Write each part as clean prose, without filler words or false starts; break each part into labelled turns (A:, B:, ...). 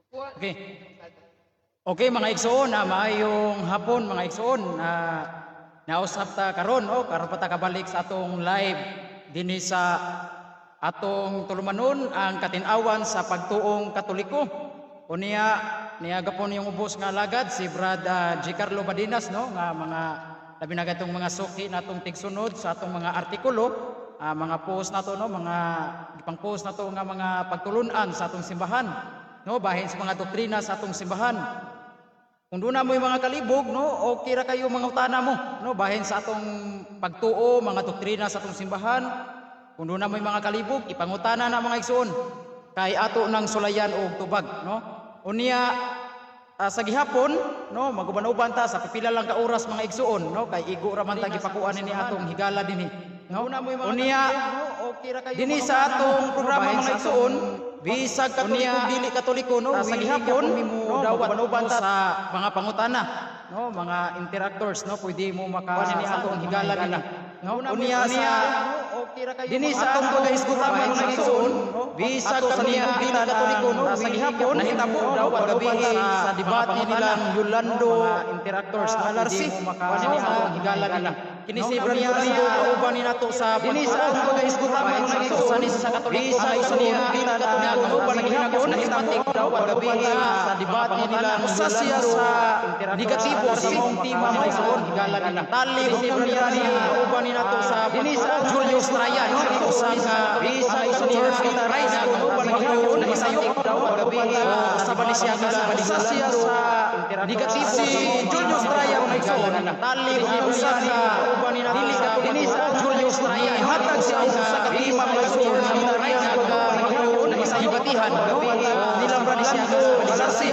A: Okay. Okay, mga igsoon, maayong hapon, mga igsoon. Nausap ta karon, oh, karon pa ta kabalik sa atong live dinhi sa atong tulumanon, ang katin-awan sa pagtuong Katoliko. Unya niya gapon yung ubos nga alagad si Brad G. Carlo Badinas, no, nga mga labi na gatong mga suki natong tigsunod sa atong mga artikulo, mga post nato, no, mga gipang-post nato nga mga pagtulunan sa atong simbahan, no, bahin sa mga doktrina sa atong simbahan. Kung doon na mo yung mga kalibog, no, okay ra kayo mga utana mo, no, bahin sa atong pagtuo, mga doktrina sa atong simbahan. Kung doon na mo yung mga kalibog, ipangutana na, mga igsoon. Kay ato nang sulayan og tubag, no. Unya sa gihapon, no, maguban-uban ta sa pipila lang ka oras, mga igsoon, no, kay igo ra man ta gipakuan ni atong higala dinhi, no. Unya dinhi sa atong programa, mga igsoon, bisag Katoliko, dili Katoliko, no, sa gihapon, no, dawat sa mga pangutana, no, mga interactors, no, pwede mo maka ni atong higala dinhi, no. Unya sa dinhi sa atong pagahisgutan, mga igsoon, bisag Katoliko, dili Katoliko, no, sa gihapon nahitabo daw gabi sa debate nilang Yolando interactors, no, Alarsi, no, atong higala dinhi. Kini si Brad Yolando, kauban ni nato sa dinhi sa atong pagahisgutan, mga igsoon, sa Katoliko, sa dili Katoliko, kauban ni nato nahitabo daw gabi sa debate nilang usa siya sa negatibo sa maong tema, mga igsoon. Tali si Brad Yolando, kauban ni nato sa Julius Trayan, no, usa ka Church of Christ, kauban ni nahisayop gabi sa ba ni siya ka usa siya sa negatibo si Julius Trayan, mga igsoon. Tali usa ka dili sa Julius Trayan, hatag siya og usa ka tema, mga igsoon, nahisayop nilang Brad Yolando Alarsi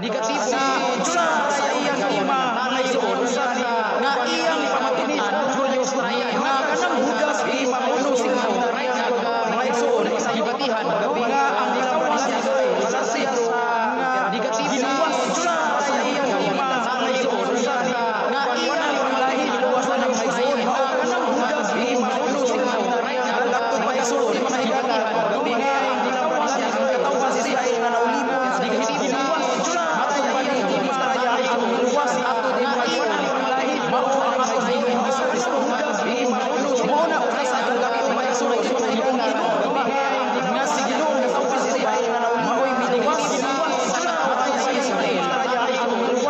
A: negatibo sa usa sa iyang tema, mga igsoon, nga iyang pamatunan Julius Trayan nga kanang Judas 1:5, mga igsoon, gibatihan nga ang katawan sa Israel nga giluwas sa iyang tema, mga igsoon, nga iyang lahi giluwasan ng mga igsoon mao kanang Judas 1:5. Laktod pa, igsoon, mga higala, nga ang katawan sa Israel nga naulipon giluwas matod pa ni ang luwas ato din mao ang atong Ginoong Hesus Kristo. Mao na usa sa atong gabi, mga igsoon, nga si Ginoong Hesus Kristo mao'y miluwas sa katawhan sa Israel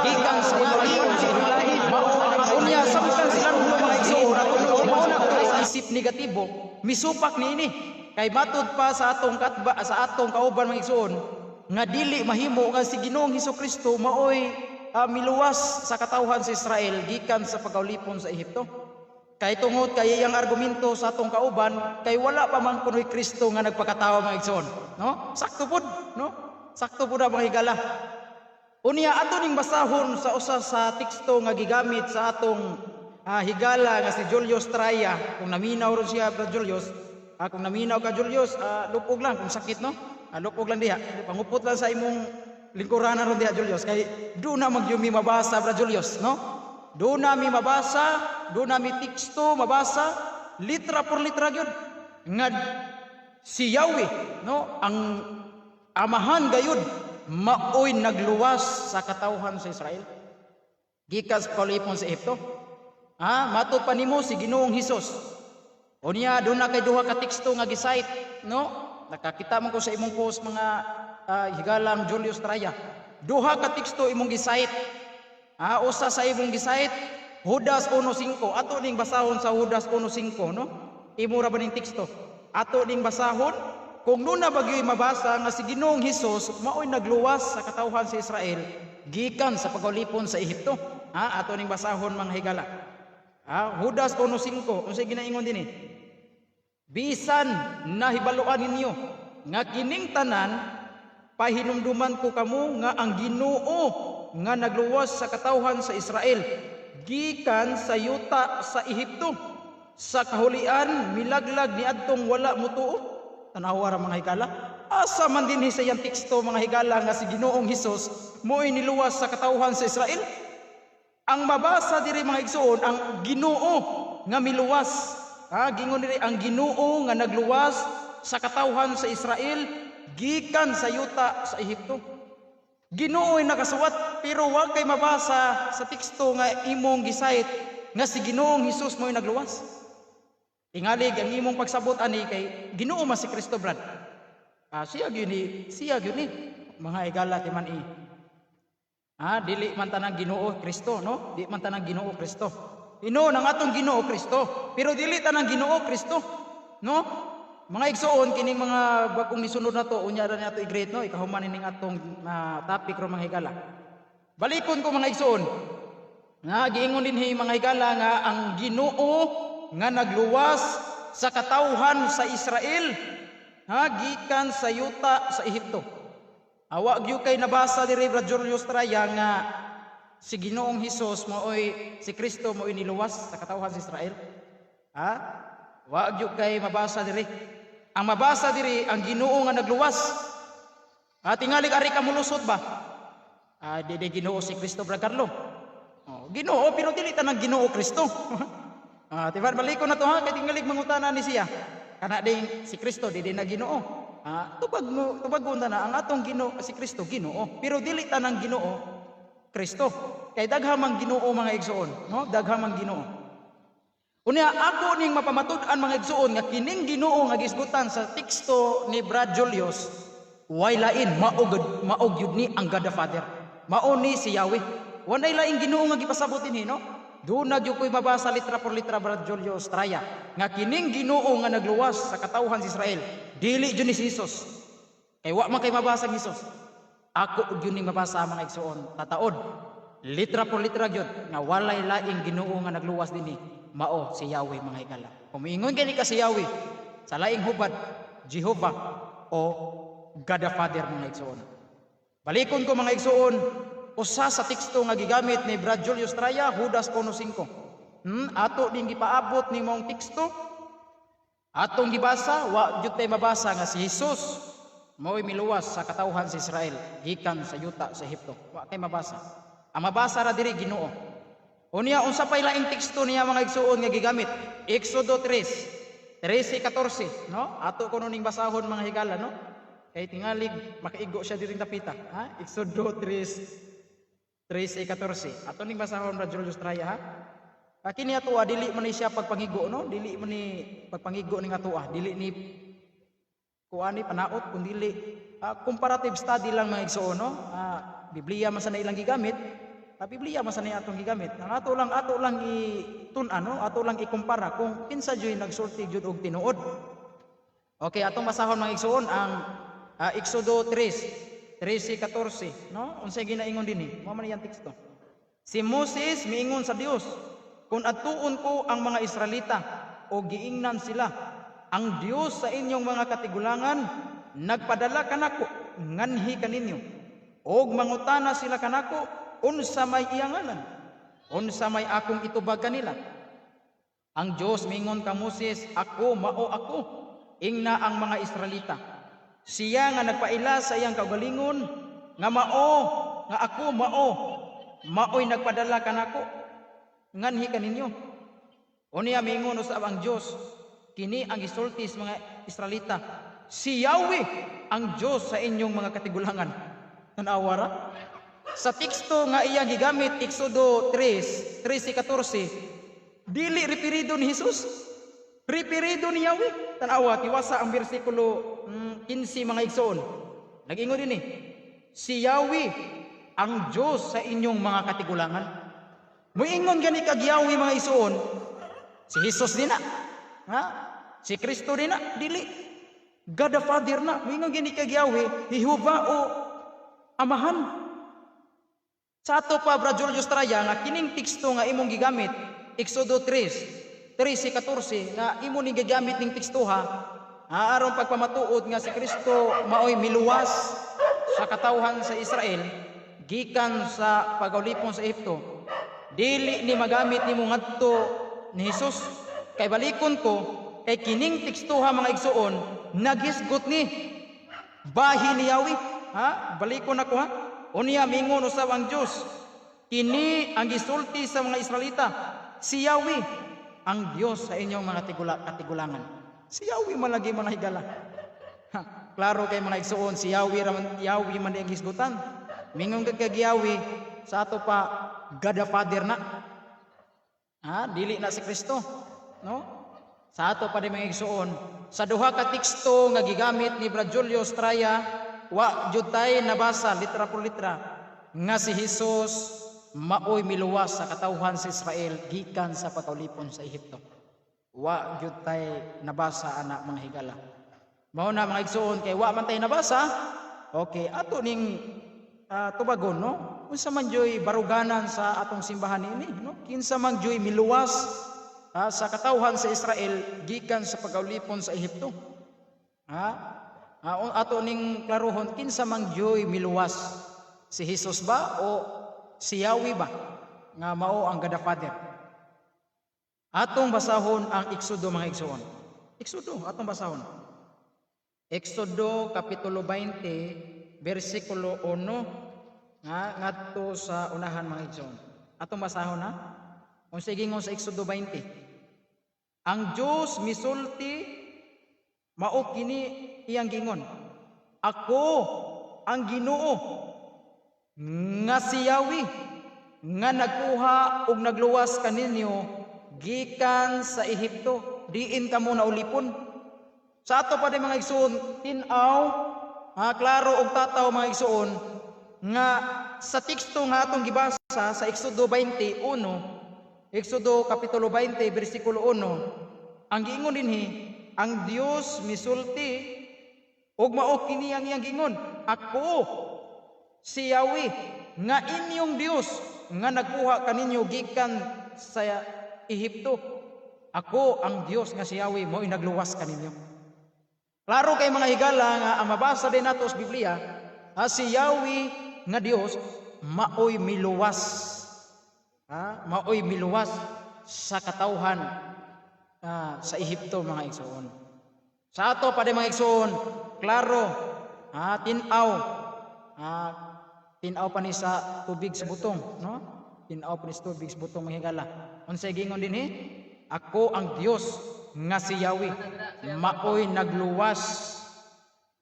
A: gikan sa pagulipon sa mao ang. Unya samtang sila, mga igsoon, mao na sa isip negatibo misupak niini kay matud pa sa atong katba, sa atong kauban, mga igsoon, nga dili mahimo nga si Ginoong Hesus Kristo maoy miluwas sa katawhan sa Israel gikan sa pagkaulipon sa Ehipto. Kay tungod kay iyang argumento sa atong kauban, kay wala pa man kunoy Kristo nga nagpakatawo, mga igsoon, no? Sakto pud, no? Sakto pud na, mga higala. Unya ato ning basahon sa usa sa teksto nga gigamit sa atong higala nga si Julius Traya. Kung naminaw ron siya, Brad Julius, kung naminaw ka, Julius, lupog lang kung sakit, no? Lupog lang diha. Pangupot lang sa imong lingkuranan ron diha, Julius, kay do na magyumi mabasa, Brad Julius, no? Do na mi mabasa, do na mi teksto mabasa litra por litra gyud nga si Yahweh, no, ang Amahan gayud, maoy nagluwas sa katawhan sa Israel gikan sa palipon sa Ehipto. Matod pa nimo si Ginoong Hesus. Unya doon na kay duha ka teksto nga gi-cite, no? Nakakita man ko sa imong post, mga higalang Julius Traya. Duha ka teksto imong gi-cite. Usa sa imong gi-cite, Judas 1:5. Ato ning basahon sa Judas 1:5, no? Imo ra ba ning teksto? Ato ning basahon kung nuna bagyo'y mabasa nga si Ginoong Hesus maoy nagluwas sa katawhan sa Israel gikan sa pagulipon sa Ehipto. Ato ning basahon, mga higala. Judas 1:5, unsay ginaingon dinhi? Bisan nahibaluan ninyo nga kining tanan, pahinumduman ko kamo nga ang Ginoo nga nagluwas sa katawhan sa Israel gikan sa yuta sa Ehipto sa kahulian milaglag niadtong wala motuo. Tanawa ra, mga higala. Asa man dinhi sa iyang teksto, mga higala, nga si Ginoong Hesus mo'y niluwas sa katawhan sa Israel? Ang mabasa diri, mga igsoon, ang Ginoo nga miluwas. Gingon diri ang Ginoo nga nagluwas sa katawhan sa Israel Gikan sa yuta sa Ehipto. Ginoo ay nakasuwat, pero wa kay mabasa sa teksto nga imong gi-cite nga si Ginoong Hesus mo'y nagluwas. Tingalig ang imong pagsabot ani kay Ginoo man si Kristo, Brad. Ah, siya gyud ni, siya gyud ni, mga higala, ti man i. Ah, dili man tanang Ginoo Kristo, no? Di man tanang Ginoo Kristo. Ino nang atong Ginoo Kristo, pero dili tanang Ginoo Kristo, no? Mga igsuon, kining mga bagong nisunod na to, unya ra nato i-grade, no? Ikahuman ining atong topic ro, mga higala. Balikon ko, mga igsuon. Nga giingon dinhi, mga higala, nga ang Ginoo nga nagluwas sa katawhan sa Israel, ha, gikan sa yuta sa Ehipto. Awa gyud kay nabasa diri, Brad Julius Traya, nga si Ginoong Hesus maoy si Kristo, maoy niluwas sa katawhan sa Israel. Ha? Wa gyud kay mabasa diri. Ang mabasa diri, ang Ginoo nga nagluwas. Ha, tingali ari ka mulusot ba? Ah, di di Ginoo si Kristo, Brad Carlo. Oh, Ginoo, pero dili tanang Ginoo Kristo. Ah, tiba baliko na to, ha, kay tingalig mangutana ni siya. Kana ding si Kristo di di na Ginoo. Ah, tubag mo, tubagon na ang atong Ginoo si Kristo Ginoo, pero dili tanang Ginoo Kristo. Kay daghan mang Ginoo, mga igsoon, no? Daghan mang Ginoo. Unya ako ning mapamatud-an, mga igsoon, nga kining Ginoo nga gisgutan sa teksto ni Brad Julius way lain, mao mao gyud ni ang God the Father. Mao ni si Yahweh. Walay laing Ginoo nga gipasabot dinhi, no? Doon na gyud ko'y mabasa litra por litra, Brad Julius Traya, nga kining Ginoo nga nagluwas sa katawhan sa Israel dili jud ni si Jesus. Kay wa man kay mabasa ang Jesus. Ako gyud ning mabasa, mga igsoon, tataod. Litra por litra gyud nga walay laing Ginoo nga nagluwas dinhi, mao si Yahweh, mga higala. Kung miingon gani ka si Yahweh sa laing hubad, Jehovah o God the Father, mga igsoon. Balikon ko, mga igsoon, usa sa teksto nga gigamit ni Brad Julius Traya, Judas 1:5. Ato ding gipaabot ni maong teksto. Atong gibasa, wa jud tay mabasa nga si Jesus mao'y miluwas sa katawhan sa Israel gikan sa yuta sa Ehipto. Wa kay mabasa. Ang mabasa ra diri, Ginoo. Unya unsa pay laing teksto niya, mga igsuon, nga gigamit? Exodo 3 13 14, no? Ato kuno ning basahon, mga higala, no? Kay tingalig makaigo siya diri tapita, ha? Exodo 3 13 14. Ato ning basahon, Brad Julius Traya, ha? Kini atoa dili man ni siya pagpangigo, no? Dili man ni pagpangigo ning atoa, dili ni kuani panaot kun dili comparative study lang, mga igsoon, no? Biblia man sa na ilang gigamit, Biblia man sa na atong gigamit. Ang ato lang i-tun-an, no? Ato lang ikumpara kung kinsa jud nagsulti jud og tinuod. Okay, atong basahon, mga igsoon, ang Exodo 3 13 14, no? Unsay ginaingon dinhi? Mao man iyang teksto. Si Moses miingon sa Dios, "Kung adtuon ko ang mga Israelita o giingnan sila, 'Ang Dios sa inyong mga katigulangan nagpadala kanako nganhi kaninyo.' Og mangutana sila kanako, 'Unsa may iyang ngalan?' Unsa may akong itubag kanila?" Ang Dios mingon ka Moses, "Ako mao ako. Ingna ang mga Israelita, 'Siya nga nagpaila sa iyang kaugalingon nga mao nga ako mao maoy nagpadala kanako nganhi kaninyo." Unya mingon usab ang Dios, "Kini ang gisulti sa mga Israelita, si Yahweh ang Dios sa inyong mga katigulangan." Tanawa ra. Sa teksto nga iyang gigamit, Exodo 3, 13, 14, dili referido ni Jesus. Referido ni Yahweh. Tanawa, tiwasa ang bersikulo 15, mga igsoon. Nag-ingon din eh, si Yahweh ang Diyos sa inyong mga katigulangan. Muingon gani kag Yahweh, mga igsoon, si Jesus din na. Ha? Si Kristo din na, dili. God the Father na. Muingon gani kag Yahweh, Jehovah o Amahan. Sa ato pa, Brad Julius Traya, nga kining teksto nga imong gigamit, Exodo 3, 13, 14, nga imo ning gigamit ning teksto ha, aron pagpamatuod nga si Kristo maoy miluwas sa katawhan sa Israel gikan sa pagulipon sa Ehipto, dili ni magamit nimo ngadto ni Jesus. Kay balikon ko, kay kining tekstuha, mga igsuon, naghisgot ni bahin ni Yahweh, ha? Balikon ako, ha. Unya mingon usab ang Dios, "Kini ang gisulti sa mga Israelita, si Yahweh ang Dios sa inyong mga katigulangan." Si Yahweh malagi, mga higala. Ha. Klaro kay, mga igsuon, si Yahweh raman, Yahweh man ang hisgutan. Mingon kag kag Yahweh, sa ato pa God the Father na. Ha, dili na si Kristo, no? Sa ato pa di, mga igsuon, sa duha ka teksto nga gigamit ni Brad Julius Traya, wa jud tay nabasa litra por litra nga si Jesus maoy miluwas sa katawhan sa Israel gikan sa pagkaulipon sa Ehipto. Wa gyud tay nabasa ana, mga higala. Mao na, mga igsuon, kay wa man tay nabasa. Okay, ato ning tubagon, no? Unsa man joy baruganan sa atong simbahan niini, no? Kinsa man joy miluwas sa katawhan sa Israel gikan sa pagkaulipon sa Ehipto? Ha? Ato ning klarohon kinsa man joy miluwas. Si Jesus ba o si Yahweh ba nga mao ang God the Father? Atong basahon ang Exodo, mga igsuon. Exodo, atong basahon. Exodo kapitulo 20 bersikulo 1 nga ngadto sa unahan, mga igsuon. Atong basahon na. Kung sige sa Exodo 20. Ang Dios misulti, mao kini iyang gingon: "Ako ang Ginoo nga si Yahweh nga nagkuha ug nagluwas kaninyo gikan sa Ehipto diin kamo naulipon." Sa ato pa di, mga igsuon, tin-aw ha, klaro og tataw, mga igsuon, nga sa teksto nga atong gibasa sa Exodo 21, Exodo kapitulo 20 bersikulo 1, ang giingon dinhi, ang Dios misulti ug mao kini ang iyang gingon: "Ako si Yahweh nga inyong Dios nga nagkuha kaninyo gikan sa Ehipto. Ako ang Dios nga si Yahweh, mao nagluwas kaninyo." Klaro kay, mga higala, nga ang mabasa din nato sa Biblia, ha, si Yahweh nga Dios maoy miluwas. Ha? Maoy miluwas sa katawhan sa Ehipto, mga igsoon. Sa ato pa di, mga igsoon, klaro, ha, tin-aw, ha, tin-aw pa ni sa tubig sa butong, no? Tin-aw pa ni sa tubig sa butong, mga higala. Unsay gingon dinhi? "Ako ang Dios nga si Yahweh, maoy nagluwas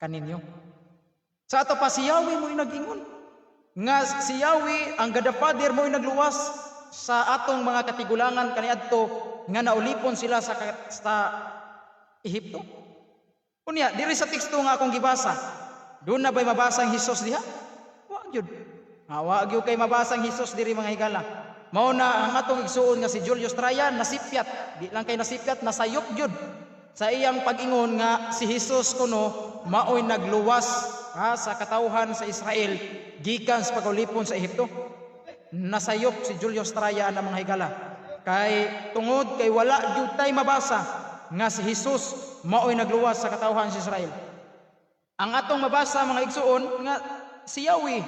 A: kaninyo." Sa ato pa, si Yahweh mo'y nagingon nga si Yahweh ang God the Father mo'y nagluwas sa atong mga katigulangan kaniadto nga naulipon sila sa Ehipto. Unya, diri sa teksto nga akong gibasa, doon na ba'y mabasa ang Hesus diha? Wa gyud. Ha, wa gyud kay mabasa ang Hesus diri, mga higala. Mao na ang atong igsuon nga si Julius Trayan nasipyat, di lang kay nasipyat, nasayop gyud sa iyang pag-ingon nga si Jesus kuno maoy nagluwas, ha, sa katawhan sa Israel gikan sa pagulipon sa Ehipto. Nasayop si Julius Trayan ang mga higala. Kay tungod kay wala gyud tay mabasa nga si Jesus maoy nagluwas sa katawhan sa Israel. Ang atong mabasa, mga igsuon, nga si Yahweh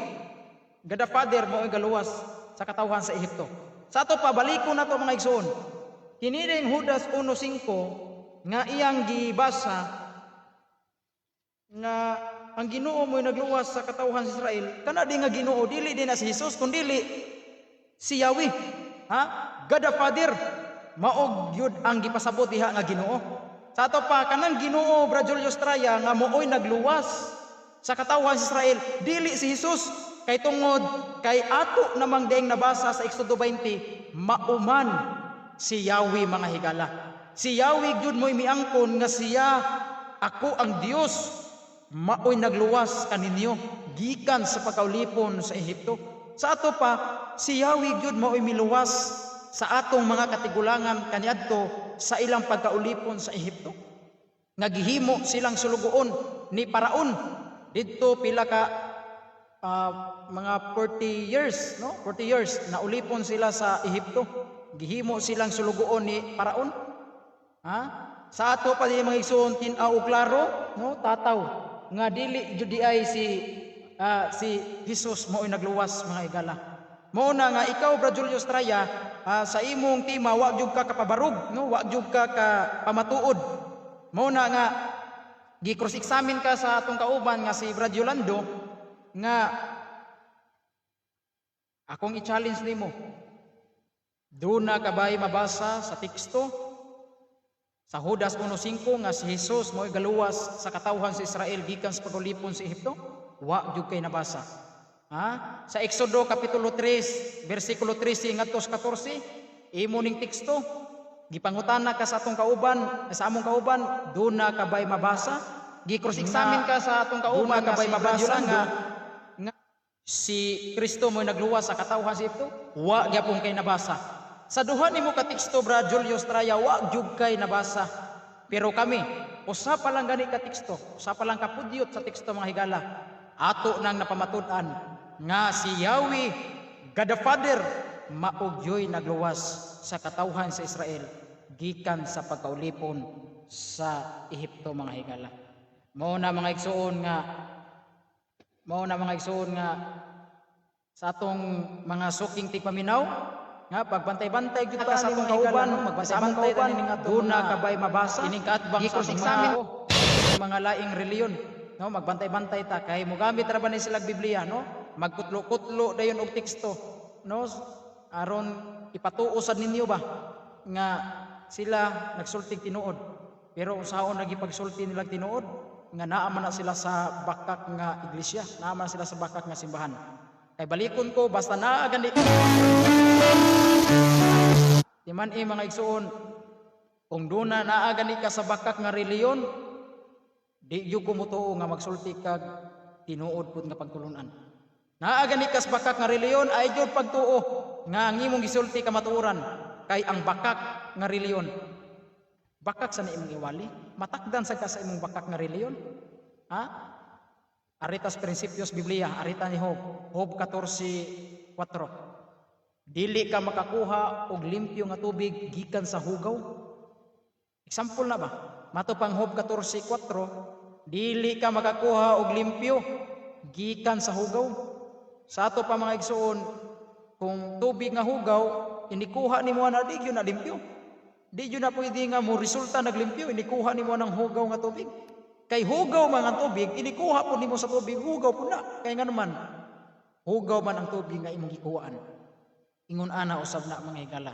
A: God the Father maoy galuwas sa katawhan sa Ehipto. Sa ato pa, baliko na to, mga igsuon. Kini ring Judas 1:5 nga iyang gibasa nga ang Ginoo mo'y nagluwas sa katawhan sa Israel, kana di nga Ginoo dili din na si Jesus kundili si Yahweh. Ha? God the Father mao gyud ang gipasabot diha nga Ginoo. Sa ato pa, kanang Ginoo, Bra Julius Traya, nga mooy nagluwas sa katawhan sa Israel, dili si Jesus kay tungod kay ato namang deng nabasa sa Exodo 20, mauman si Yahweh, mga higala. Si Yahweh gyud mo'y miangkon nga siya, "Ako ang Dios maoy nagluwas kaninyo gikan sa pagkaulipon sa Ehipto." Sa ato pa, si Yahweh gyud maoy miluwas sa atong mga katigulangan kaniadto sa ilang pagkaulipon sa Ehipto. Nga gihimo silang sulugoon ni Paraon didto pila ka mga 40 years, no? 40 years na ulipon sila sa Ehipto. Gihimo silang sulugoon ni Paraon. Ha? Sa ato pa di, mga igsoon, tin-aw og klaro, no? Tataw nga dili jud di ay si Jesus mao'y nagluwas, mga higala. Mao na nga ikaw, Bra Julius Traya, sa imong tima wa gyud ka kapabarog, no? Wa gyud ka ka pamatuod. Mao na nga gi cross examine ka sa atong kauban nga si Brad Yolando nga akong i-challenge nimo. Duna ka ba'y mabasa sa teksto Sa Judas 1:5 nga si Jesus mo'y galuwas sa katawhan sa Israel gikan sa pagulipon sa Ehipto, wa gyud kay nabasa. Ha? Sa Exodo kapitulo 3 bersikulo 13 ngadto sa 14, imo ning teksto, gipangutana ka sa atong kauban, sa among kauban, duna ka bay mabasa? Gi-cross examine ka sa atong kauban
B: Duna ka
A: nga
B: bay
A: si
B: mabasa
A: Yolando nga si Kristo mo'y nagluwas sa katawhan sa Ehipto, wa gyapon kay nabasa. Sa duha nimo ka teksto, Bra Julius Traya, wa gyud kay nabasa. Pero kami, usa pa lang gani ka teksto, usa pa lang ka pudyot sa teksto, mga higala, ato nang napamatud-an nga si Yahweh, God the Father, mao gyoy nagluwas sa katawhan sa Israel gikan sa pagkaulipon sa Ehipto, mga higala. Mao na, mga igsoon, nga sa atong mga suking tigpaminaw nga pagbantay-bantay gyud ta sa atong kauban, magbantay-bantay ta nining atong
B: Duna
A: mga
B: ka bay mabasa?
A: Ining kaatbang sa atong
B: Gi-cross-examine
A: mga laing reliyon, no? Magbantay-bantay ta kay mogamit ra ba ni sila Biblia, no? Magkutlo-kutlo dayon og teksto, no, aron ipatuo sad ninyo ba nga sila nagsultig tinuod. Pero unsaon lagi pagsulti nila tinuod nga naa man na sila sa bakak nga iglesia, naa man sila sa bakak nga simbahan? Kay balikon ko, basta naa gani di man eh, mga igsuon, kung duna naa gani ka sa bakak nga reliyon, di gyud ko motuo nga magsulti kag tinuod pud nga pagtulunan. Naa gani ka sa bakak nga reliyon, ay gyud pagtuo nga ang imong gisulti kamatuoran, kay ang bakak nga reliyon, bakak sa na imong iwali, matakdan sa ka sa imong bakak nga reliyon. Ha? Aritas prinsipyos Biblia, arita ni Job, Job 14:4. Dili ka makakuha og limpyo nga tubig gikan sa hugaw. Example na ba? Mato pang Job 14:4, dili ka makakuha og limpyo gikan sa hugaw. Sa ato pa, mga igsuon, kung tubig nga hugaw, inikuha nimo na, di gyud na limpyo. Di gyud na pwede nga mo resulta naglimpyo, inikuha nimo ng hugaw nga tubig. Kay hugaw man ang tubig, inikuha po nimo sa tubig, hugaw po na. Kay nga naman, hugaw man ang tubig nga imong gikuhaan. Ingon ana usab na, mga higala.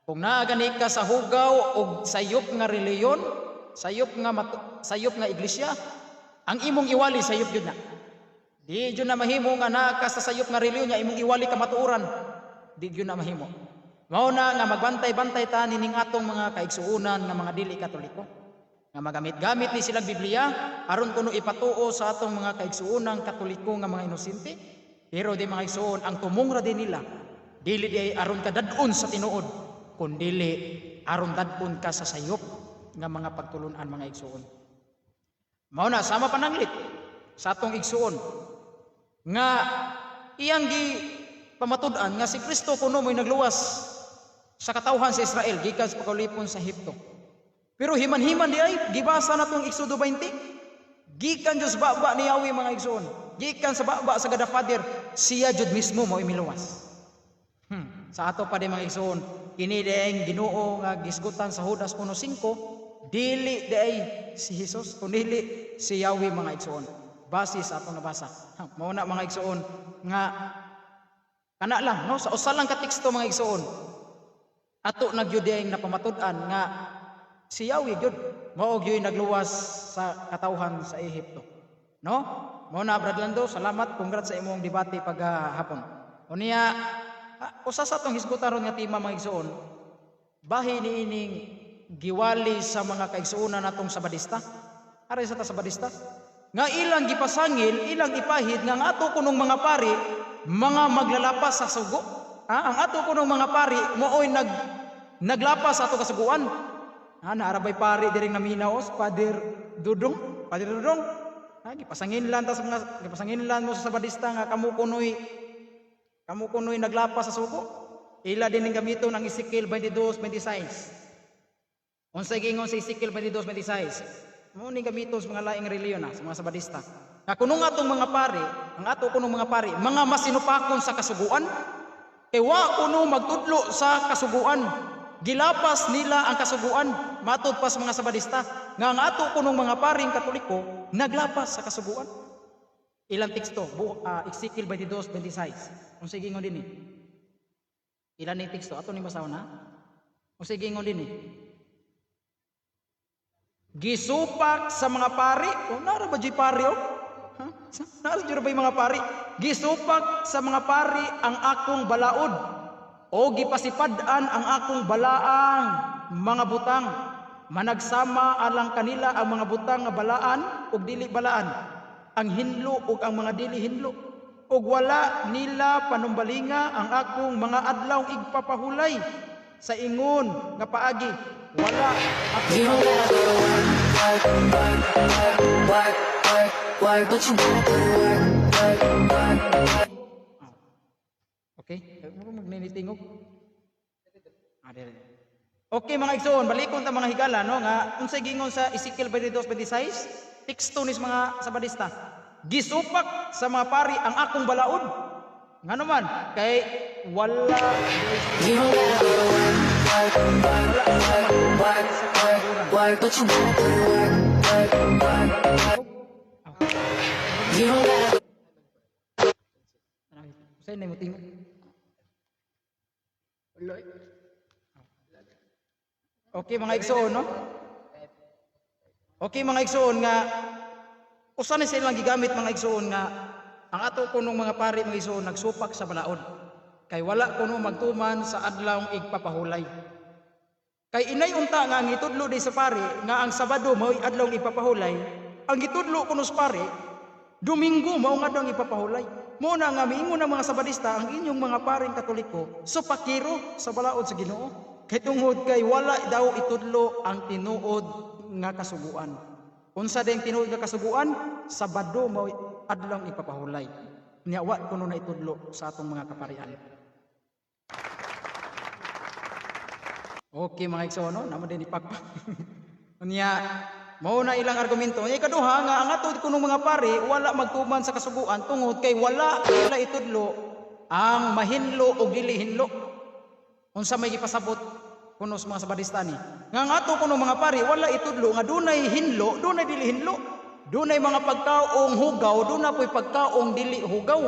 A: Kung naa gani ka sa hugaw og sayop nga reliyon, sayop nga iglesia, ang imong iwali sayop gyud na. Di gyud na mahimo nga naa ka sa sayop nga reliyon nga imong iwali kamatuoran. Di gyud na mahimo. Mao na nga magbantay-bantay ta nining atong mga kaigsuonan nga mga dili Katoliko. Nga magamit-gamit ni silang Biblia aron kuno ipatuo sa atong mga kaigsuonang Katoliko nga mga inosente. Pero di, mga igsuon, ang tumong ra din nila dili di ay aron ka dad-on sa tinuod, kundili aron dad-on ka sa sayop nga mga pagtulunan, mga igsuon. Mao na sama pananglit sa atong igsuon nga iyang gi pamatud-an nga si Kristo kuno mo'y nagluwas sa katawhan sa Israel gikan sa pagkaulipon sa Ehipto. Pero himan-himan di ay gibasa na tong Exodo 20. Gikan Diyos baba ni Yahweh, mga igsuon. Gikan sa baba sa God the Father, siya jud mismo mo'y miluwas. Sa ato pa di, mga igsuon, kini di ang Ginoo nga gisgutan sa Judas 1:5, dili di ay si Jesus, kundi si Yahweh, mga igsuon. Base sa atong nabasa. Ha, mao na, mga igsuon, nga kana lang, no, sa usa lang ka teksto, mga igsuon. Ato na gyud ang napamatud-an nga si Yahweh gyud mao gyud nagluwas sa katawhan sa Ehipto. No? Mao na, Brad Lando, salamat, congrats sa imong debate paghapon. Unya, usa sa atong hisgutan ron nga tema, mga igsuon, bahin niining giwali sa mga kaigsuonan natong Sabadista. Aray sa ta Sabadista nga ilang gipasangil, ilang ipahid nga ang ato kunong mga pari mga maglalapas sa sugo. Ha? Ang ato kunong mga pari mooy naglapas sa ato kasuguan. Ha, naarabay pari diring naminaos, Father Dudong, Father Dudong. Ha, gipasanginlan ta sa mga gipasanginlan mo sa Sabadista nga kamo kunoy naglapas sa sugo. Ila din ning gamiton ang Ezekiel 22:26. Unsay giingon sa Ezekiel 22:26? Mao ning gamiton sa mga laing reliyon na, sa mga Sabadista. Nga kuno nga atong mga pari, ang ato kunong mga pari, mga masinupakon sa kasuguan, kay wa kuno magtudlo sa kasuguan. Gilapas nila ang kasuguan, matud pa sa mga Sabadista, nga ang ato kunong mga paring Katoliko naglapas sa kasuguan. Ilang teksto? Ezekiel 22:26. Unsay giingon dinhi? Ilan ning teksto? Ato ning basahon, ha? Unsay giingon dinhi? Gisupak sa mga pari, oh, nara ba di pari, oh? Ha? Nara ba yung mga pari? Gisupak sa mga pari ang akong balaod o gipasipad-an ang akong balaang mga butang. Managsama alang kanila ang mga butang nga balaan ug dili balaan, ang hinlo ug ang mga dili hinlo. Ug wala nila panumbalinga ang akong mga adlaw igpapahulay sa ingon nga paagi. Wala ako
B: You don't gotta go to work, work, work, work, work, work, work, but you gotta go to work, work, work, work.
A: Okay? Mo magninitingog. Ah, dire. Okay, mga igsoon, balikon ta, mga higala, no, nga unsay gingon sa Ezekiel 22:26? Teksto ni sa mga Sabadista. Gisupak sa mga pari ang akong balaod. Ngano man kay wala
B: You don't gotta go to work, work, work, work, work, work, work, but you gotta go to work, work, work, work. You don't gotta
A: Unsay na mo tingog?
C: Wala.
A: Okay, mga igsoon, no? Okay, mga igsoon, nga usa ni silang gigamit, mga igsoon, nga ang ato kunong mga pari, mga igsoon, nagsupak sa balaod. Kay wala kuno magtuman sa adlaw igpapahulay. Kay inay unta nga ang gitudlo di sa pari nga ang Sabado mao'y adlaw ipapahulay, ang gitudlo kuno sa pari, Domingo mao nga adlaw ipapahulay. Mao na nga miingon ang mga Sabadista, ang inyong mga paring Katoliko supakiro sa balaod sa Ginoo. Kay tungod kay wala daw itudlo ang tinuod nga kasuguan. Unsa din tinuod nga kasuguan? Sabado mao adlaw ipapahulay. Nya wa kuno na itudlo sa atong mga kaparian. Okay, mga igsoon, no? Namo din ipakpak. Unya, mao na ilang argumento. Unya, ikaduha nga ang ato kunong mga pari wala magtuman sa kasuguan tungod kay wala nila itudlo ang mahinlo o dili hinlo. Unsa may gipasabot kuno sa mga Sabadista ni? Nga ang ato kuno mga pari wala itudlo nga dunay hinlo, dunay dili hinlo. Dunay mga pagkaong hugaw, dunay po'y pagkaong dili hugaw.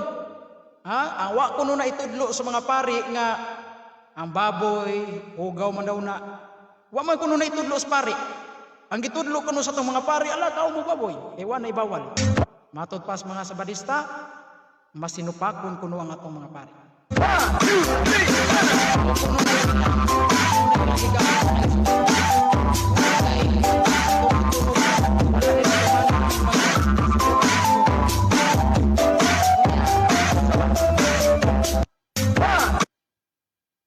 A: Ha? Ang wa kuno na itudlo sa mga pari nga ang baboy hugaw man daw na. Wa man kuno na itudlo sa pari. Ang gitudlo kuno sa atong mga pari, ala kao mo baboy. Eh wa na ibawal. Matod pa sa mga Sabadista, masinupakon kuno ang atong mga pari.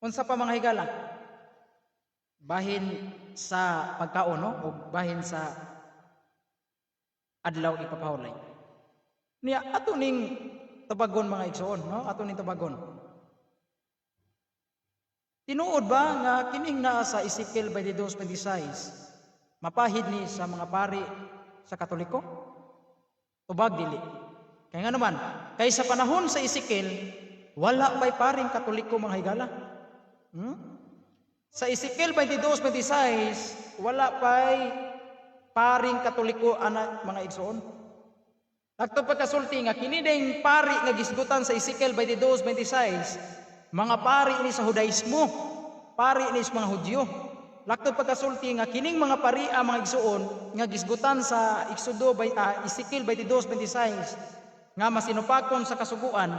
A: Unsa pa, mga higala? Bahin sa pagkaon, no, o bahin sa adlaw ipapahulay. Niya ato ning tubagon, mga igsoon, no? Ato ning tubagon. Tinuod ba nga kining naa sa Ezekiel 22:26 mapahid ni sa mga pari sa Katoliko? Tubag dili. Kay nga naman, kay sa panahon sa Ezekiel, wala pa'y paring Katoliko, mga higala. Sa Ezekiel 22:26, wala pa'y paring Katoliko ana, mga igsoon. Nagto pagkasulti nga kini ding pari nga gisgutan sa Ezekiel 22:26, mga pari ni sa Hudaismo, pari ni sa mga Hudyo. Laktod pagkasulti nga kining mga pari ang mga igsuon nga gisgutan sa Exodo by Ezekiel 22:26 nga masinupakon sa kasuguan,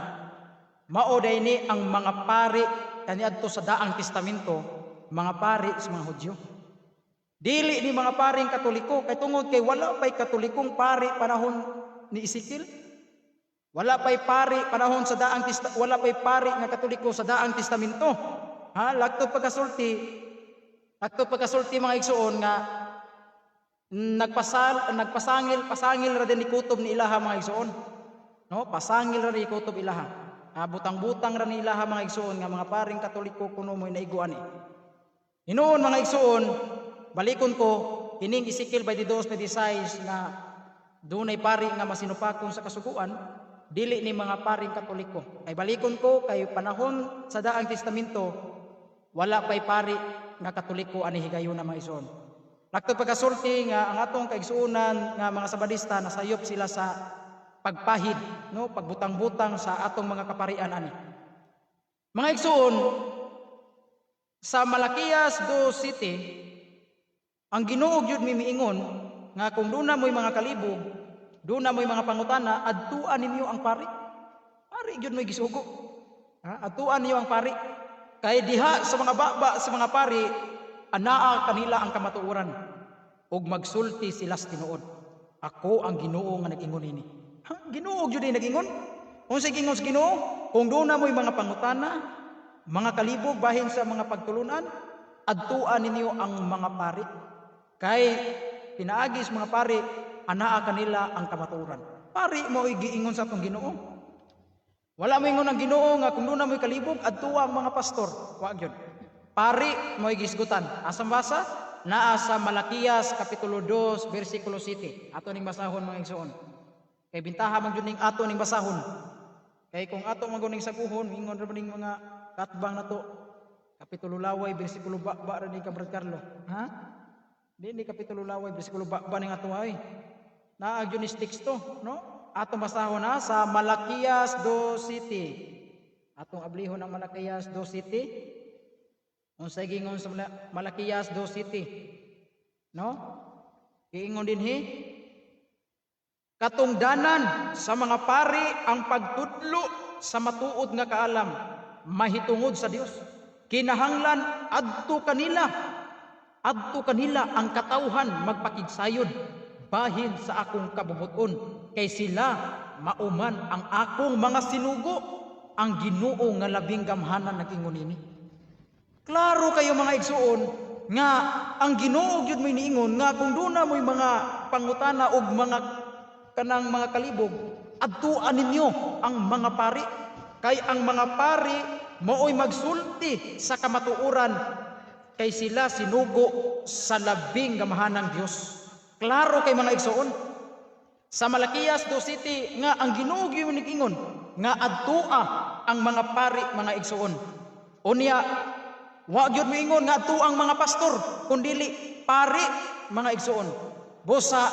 A: mao day ni ang mga pari kaniadto sa Daang Testamento, mga pari sa mga Hudyo. Dili ni mga paring Katoliko kay tungod kay wala pay Katolikong pari panahon ni Ezekiel. Wala pay pari panahon sa Daang Testa, wala pay pari nga Katoliko sa Daang Testamento. Ha, lagto pagkasulti, mga igsuon, nga nagpasangil pasangil ra din ni kutob ni ilaha, mga igsuon. No, pasangil ra ni kutob ilaha. Ah, butang-butang ra ni ilaha, mga igsuon, nga mga paring Katoliko kuno mo'y naiguan eh. Hinuon, mga igsuon, balikon ko kining Ezekiel 22:26 nga dunay pari nga masinupakon sa kasuguan, dili ni mga paring Katoliko. Kay balikon ko kay panahon sa Daang Testamento, wala pay pari nga Katoliko ani higayon na, mga igsuon. Laktod pagkasulti nga ang atong kaigsuonan nga mga Sabadista nasayop sila sa pagpahid, no, pagbutang-butang sa atong mga kaparian ani. Mga igsuon, sa Malakias 2 City, ang Ginoo gyud mimiingon nga kung duna mo'y mga kalibog, duna mo'y mga pangutana, adtuan ninyo ang pari. Pari gyud mo'y gisugo. Ha? Adtuan ninyo ang pari. Kay diha sa mga baba sa mga pari, anaa kanila ang kamatuoran ug magsulti sila sa tinuod. Ako ang Ginoo nga nag-ingon ini. Ha? Ginoo gyud ay nag-ingon. Unsay giingon sa Ginoo? Kung duna mo'y mga pangutana, mga kalibog bahin sa mga pagtulunan, adtuan ninyo ang mga pari. Kay pinaagi sa mga pari, anaa kanila ang kamatuoran. Pari mo giingon sa atong Ginoo. Wala mo ingon ang Ginoo nga kung duna mo'y kalibog, adtua ang mga pastor. Wa gyud. Pari mo'y gisgutan. Asang basa? Naa sa Malakias kapitulo 2 bersikulo 7. Ato ning basahon, mga igsoon. Kay bintaha man gyud ning ato ning basahon. Kay kung ato man ning saguhon, ingon ra ning mga katbang nato. Kapitulo laway bersikulo ba ba ra ni ka, Brad Carlo. Ha? Di ni kapitulo laway bersikulo ba ba ning ato ay. Naa gyud ni teksto, no? Atong basahon na sa Malakias 2:7. Atong ablihon ang Malakias 2:7. Unsay giingon sa Malakias 2:7? No? Giingon dinhi, "Katungdanan sa mga pari ang pagtudlo sa matuod nga kaalam mahitungod sa Dios. Kinahanglan adto kanila ang katawhan magpakigsayod bahin sa akong kabubut-on, kay sila mauman ang akong mga sinugo. Ang Ginoo nga labing gamhanan nag-ingon ini." Klaro kayo, mga igsuon, nga ang Ginoo gyud mo'y niingon nga kung duna mo'y mga pangutana og mga kanang mga kalibog, adtuan ninyo ang mga pari, kay ang mga pari mao'y magsulti sa kamatuoran, kay sila sinugo sa labing gamhanang Dios. Klaro kay, mga igsuon, sa Malakias 2:7 nga ang Ginoo gyud niingon nga adtua ang mga pari, mga igsuon. Unya wa gyud moingon nga adtua ang mga pastor, kundili pari, mga igsuon. Busa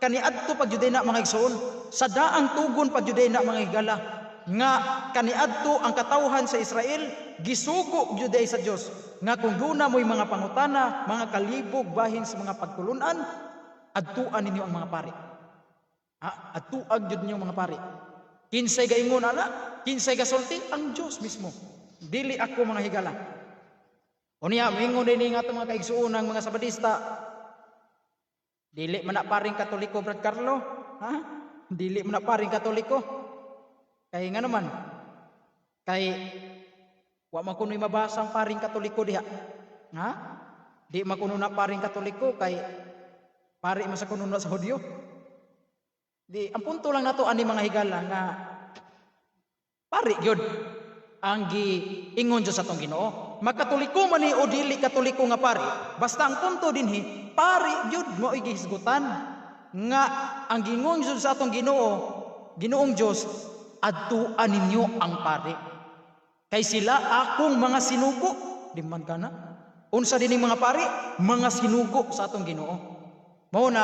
A: kaniadto pag na, mga igsuon, sa daang tugon pag na, mga higala, nga kaniadto ang katawhan sa Israel gisugo gyud ay sa Dios nga kung duna mo'y mga pangutana, mga kalibog bahin sa mga pagtulunan, adtuan ninyo ang mga pari. Ha? Adtuag gyud ninyo mga pari. Kinsay gaingon ana? Kinsay gasulti? Ang Dios mismo. Dili ako, mga higala. Unya, moingon din nga atong mga kaigsuonang mga Sabadista. "Dili man na paring Katoliko, Brad Carlo." Ha? "Dili man na paring Katoliko." Kay nga naman, kay wa man kuno'y mabasang paring Katoliko diha. Ha? "Di man kuno na paring Katoliko kay pari man sa kuno na sa Hudyo." Di ang punto lang nato ani, mga higala, nga pari gyud ang giingon Dios sa atong Ginoo. Makatoliko man ni o dili Katoliko nga pari, basta ang punto dinhi, pari gyud mo gihisgutan nga ang giingon gyud sa atong Ginoo, Ginoong Dios, adtuan ninyo ang pari. Kay sila akong mga sinugo. Di man kana. Unsa dining mga pari? Mga sinugo sa atong Ginoo. Mao na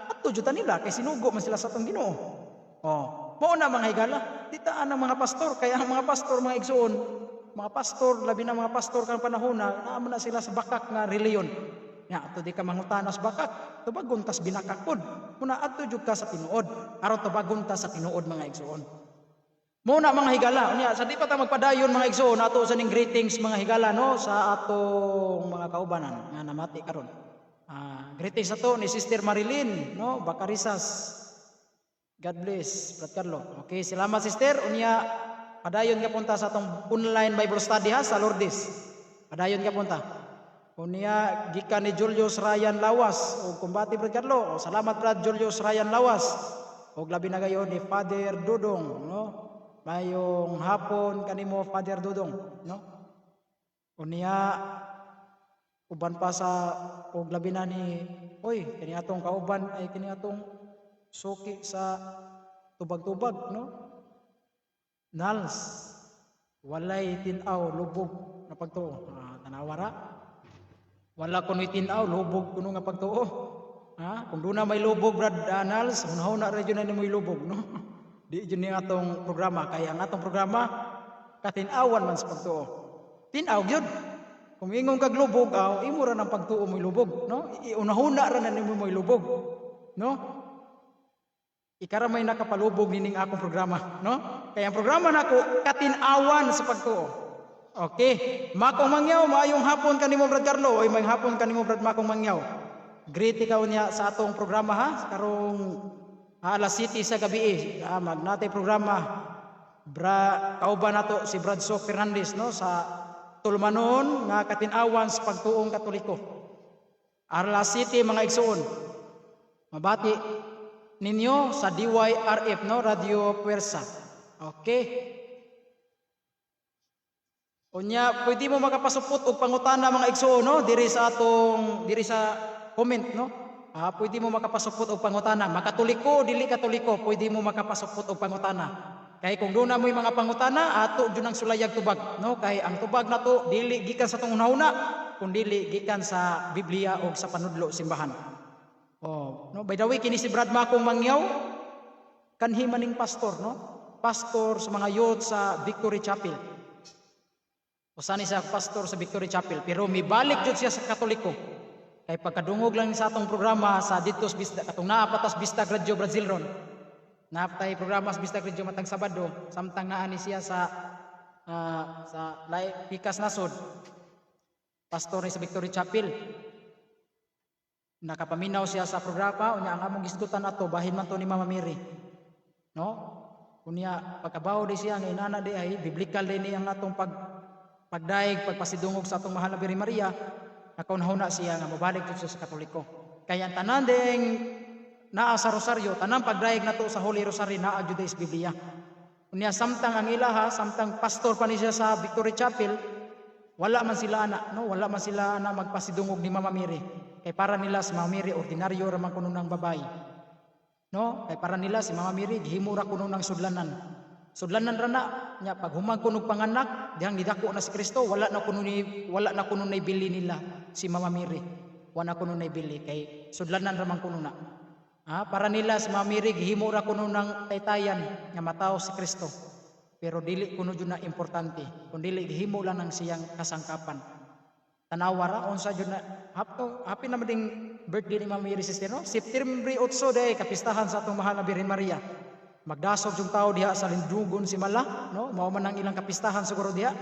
A: adto jud nila kay sinugo man sila sa atong Ginoo. Oh, mao na, mga higala, ditaan ang mga pastor, kaya ang mga pastor, mga igsuon, mga pastor, labi na mga pastor karong panahon na naa man na sila sa bakak nga reliyon. Nya adto di ka mangutana sa bakak, tubagon tas binakak pod. Muna adto jud ka sa tinuod, aron tubagon ta sa tinuod, mga igsuon. Mao na, mga higala, unya sa di pa ta magpadayon, mga igsuon, ato sa ning greetings, mga higala, no, sa atong mga kaubanan nga namati karon. Greetings ato ni Sister Marilyn, no, Bacarisas. God bless, Brad Carlo. Okay, salamat, Sister. Unya padayon ka punta sa atong online Bible study ha sa Lourdes. Padayon ka punta. Unya gikan ni Julius Ryan Lawas og kumbati, Brad Carlo. O, salamat, Brad Julius Ryan Lawas. Og labi na gayon ni Father Dudong, no? Mayong hapon kanimo, Father Dudong, no? Unya uban pa sa og labi na ni, oy, kini atong kauban ay kini atong suki sa tubag-tubag, no? Nals walay tin-aw, lubog na pagtuo. Ah, tanawa ra. Wala kuno'y tin-aw, lubog kuno nga pagtuo. Ha? Kung doon na may lubog, Brad Nals, hunahuna ra jud na nimoy lubog, no? Di jud ni atong programa, kaya ang atong programa katin-awan man sa pagtuo. Tin-aw gyud. Kung ingon kag lubog, aw imo ra ng pagtuo mo'y lubog, no? Iunahuna ra na nimo mo'y lubog. no? Ikaw ra may nakapalubog nining akong programa, no? Kaya ang programa nako, Katin-awan sa Pagtuo. Okay. Makong Mangyaw, maayong hapon kanimo, Brad Carlo. Oy, maayong hapon kanimo, Brad Makong Mangyaw. Greet ikaw niya sa atong programa ha, karong alas 7 sa gabi eh. Ah, magnatay programa. Bra, kauban nato si Brad Sok Fernandez, no, sa tulumanon nga Katin-awan sa Pagtuong Katoliko. Alas 7, mga igsuon. Mabati ninyo sa DYRF, no, Radio Puwersa. Okay. Unya, pwede mo makapasupot og pangutana, mga igsuon, no, diri sa atong diri sa comment, no. Ah, pwede mo makapasupot og pangutana. Makatoliko, dili Katoliko, pwede mo makapasupot og pangutana. Kay kung duna mo'y mga pangutana, ato jud ang sulayag tubag, no? Kay ang tubag nato dili gikan sa atong hunahuna, kundi gikan sa Biblia o sa panudlo simbahan. Oh, no, by the way, kini si Brad Makong Mangyaw, kanhi maning pastor, no? Pastor sa mga youth sa Victory Chapel. Usa ni sa pastor sa Victory Chapel, pero mibalik jud siya sa Katoliko. Kay pagkadungog lang sa atong programa sa dito sa Bista, katong naa pa tas Bista Radio Brazil ron. Naa pa tay programa sa Bista Radio matag Sabado, samtang naa ni siya sa Lai Pikas Nasod. Pastor ni sa Victory Chapel. Nakapaminaw siya sa programa, unya ang among gisgutan ato bahin man to ni Mama Mary. No? Unya pagkabaw di siya nga inana di ay biblical din ni ang atong pagdaig, pagpasidungog sa atong mahal na Birhen Maria, nakaunahuna siya nga mobalik jud siya sa Katoliko. Kaya ang tanan ding naa sa rosaryo, tanang pagdaig nato sa Holy Rosary, naa jud sa Biblia. Unya samtang ang ilaha, samtang pastor pa ni siya sa Victory Chapel, wala man sila ana, no? Wala man sila ana magpasidungog ni Mama Mary. Kay para nila si Mama Mary ordinaryo ra man kuno ng babae. No? Kay para nila si Mama Mary gihimo ra kuno ng sudlanan. Sudlanan ra na nya pag human kuno panganak, dihang nidako na si Kristo, wala na kuno nay bili nila si Mama Mary. Wala na kuno nay bili kay sudlanan ra man kuno na. Ah, para nila si Mama Mary gihimo ra kuno ng taytayan nga matawo si Kristo. Pero dili kuno jud na importante, kun dili gihimo lang ng siyang kasangkapan. Tanawa ra unsa jud na hapto happy naman ding birthday ni Mama Mary, sister, no? September 8 day kapistahan sa atong mahal na Birhen Maria. Magdasok yung tao diha sa Lindugon Simala, no? Mao man ang ilang kapistahan siguro diha.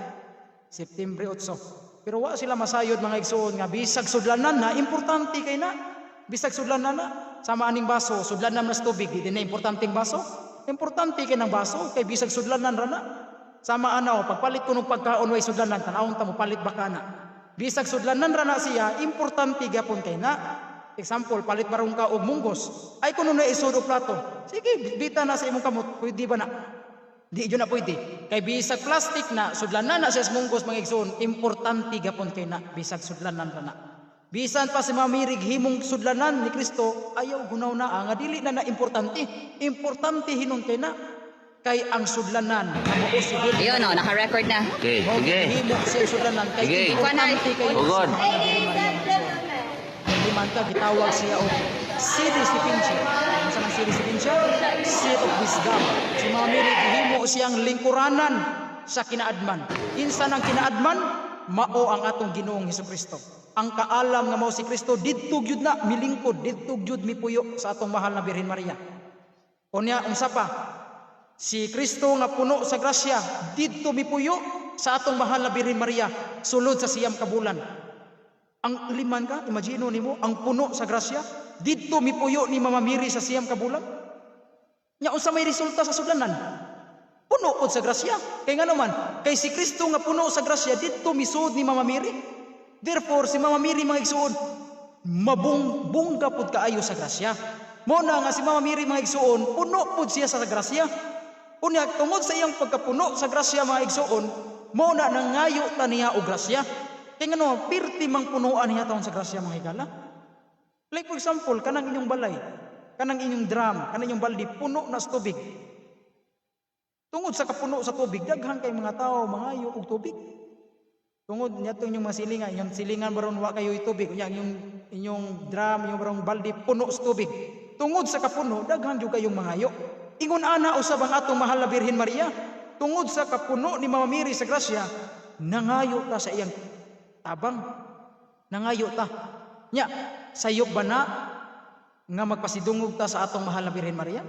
A: September 8. Pero wa sila masayod, mga igsuon, nga bisag sudlanan na, importante kay na. Bisag sudlanan na sama aning baso, sudlanan na sa tubig, di na importanteng baso. Importante kay ng baso kay bisag sudlanan ra na. Sama ana, pagpalit ko ng pagkaon way sudlanan, tan-awon ta mo palit ba ka na. Bisag sudlanan ra na siya, importante gyapon kay na. Example, palit barong ka og munggos. Ay kuno na isud og plato. Sige, bita na sa imong kamot, pwede ba na? Di jud na pwede. Kay bisag plastic na, sudlanan na siya sa munggos, mga igsoon, importante gyapon kay na bisag sudlanan ra na. Bisan pa si Mama Mary himong sudlanan ni Kristo, ayaw gunaw na nga dili na na importante. Importante hinon kay na. Kay ang sudlanan nga mao si Birhen
C: Ayun, oh, naka-record na.
D: Okay,
A: Mao
D: sige.
A: gihimo siya sudlanan kay
D: Sige.
A: importante kay
D: Ugod.
A: Di man ka gitawag siya og Sede Sapientiae. Unsa man Sede Sapientiae? Seat of Wisdom. Si Mama Mary gihimo siyang lingkuranan sa kinaadman. Kinsa nang kinaadman? Mao ang atong Ginoong Hesukristo. Ang kaalam nga mao si Kristo didto gyud na milingkod, didto gyud mipuyo sa atong mahal na Birhen Maria. Unya unsa pa? Si Kristo nga puno sa grasya didto mipuyo sa atong mahal na Birhen Maria sulod sa 9 ka bulan. Ang liman ka, imagine nimo, ang puno sa grasya, didto mipuyo ni Mama Mary sa 9 ka bulan. Nya unsa may resulta sa sudlanan? Puno pod sa grasya. Kay ngano man, kay si Kristo nga puno sa grasya didto misud ni Mama Mary. Therefore, si Mama Mary, mga igsuon, mabung bongga pod kaayo sa grasya. Mo na nga si Mama Mary, mga igsuon, puno pod siya sa grasya. Unya tungod sa iyang pagkapuno sa grasya, mga igsuon, mo na nangayo ta niya og grasya. Kay ngano, pirti mang punuan niya taon sa grasya, mga higala. Like for example, kanang inyong balay, kanang inyong drum, kanang inyong baldi, puno na sa tubig. Tungod sa kapuno sa tubig, daghan kay mga tao mangayo og tubig. Tungod niya inyong mga silingan, inyong silingan baron wa kayo tubig, unya inyong inyong drum, inyong barong baldi puno sa tubig. Tungod sa kapuno, daghan jud kayong mangayo. Ingon ana usab ang atong mahal na Birhen Maria. Tungod sa kapuno ni Mama Mary sa grasya, nangayo ta sa iyang tabang. Nangayo ta. Nya, sayop ba na? nga magpasidungog ta sa atong mahal na Birhen Maria?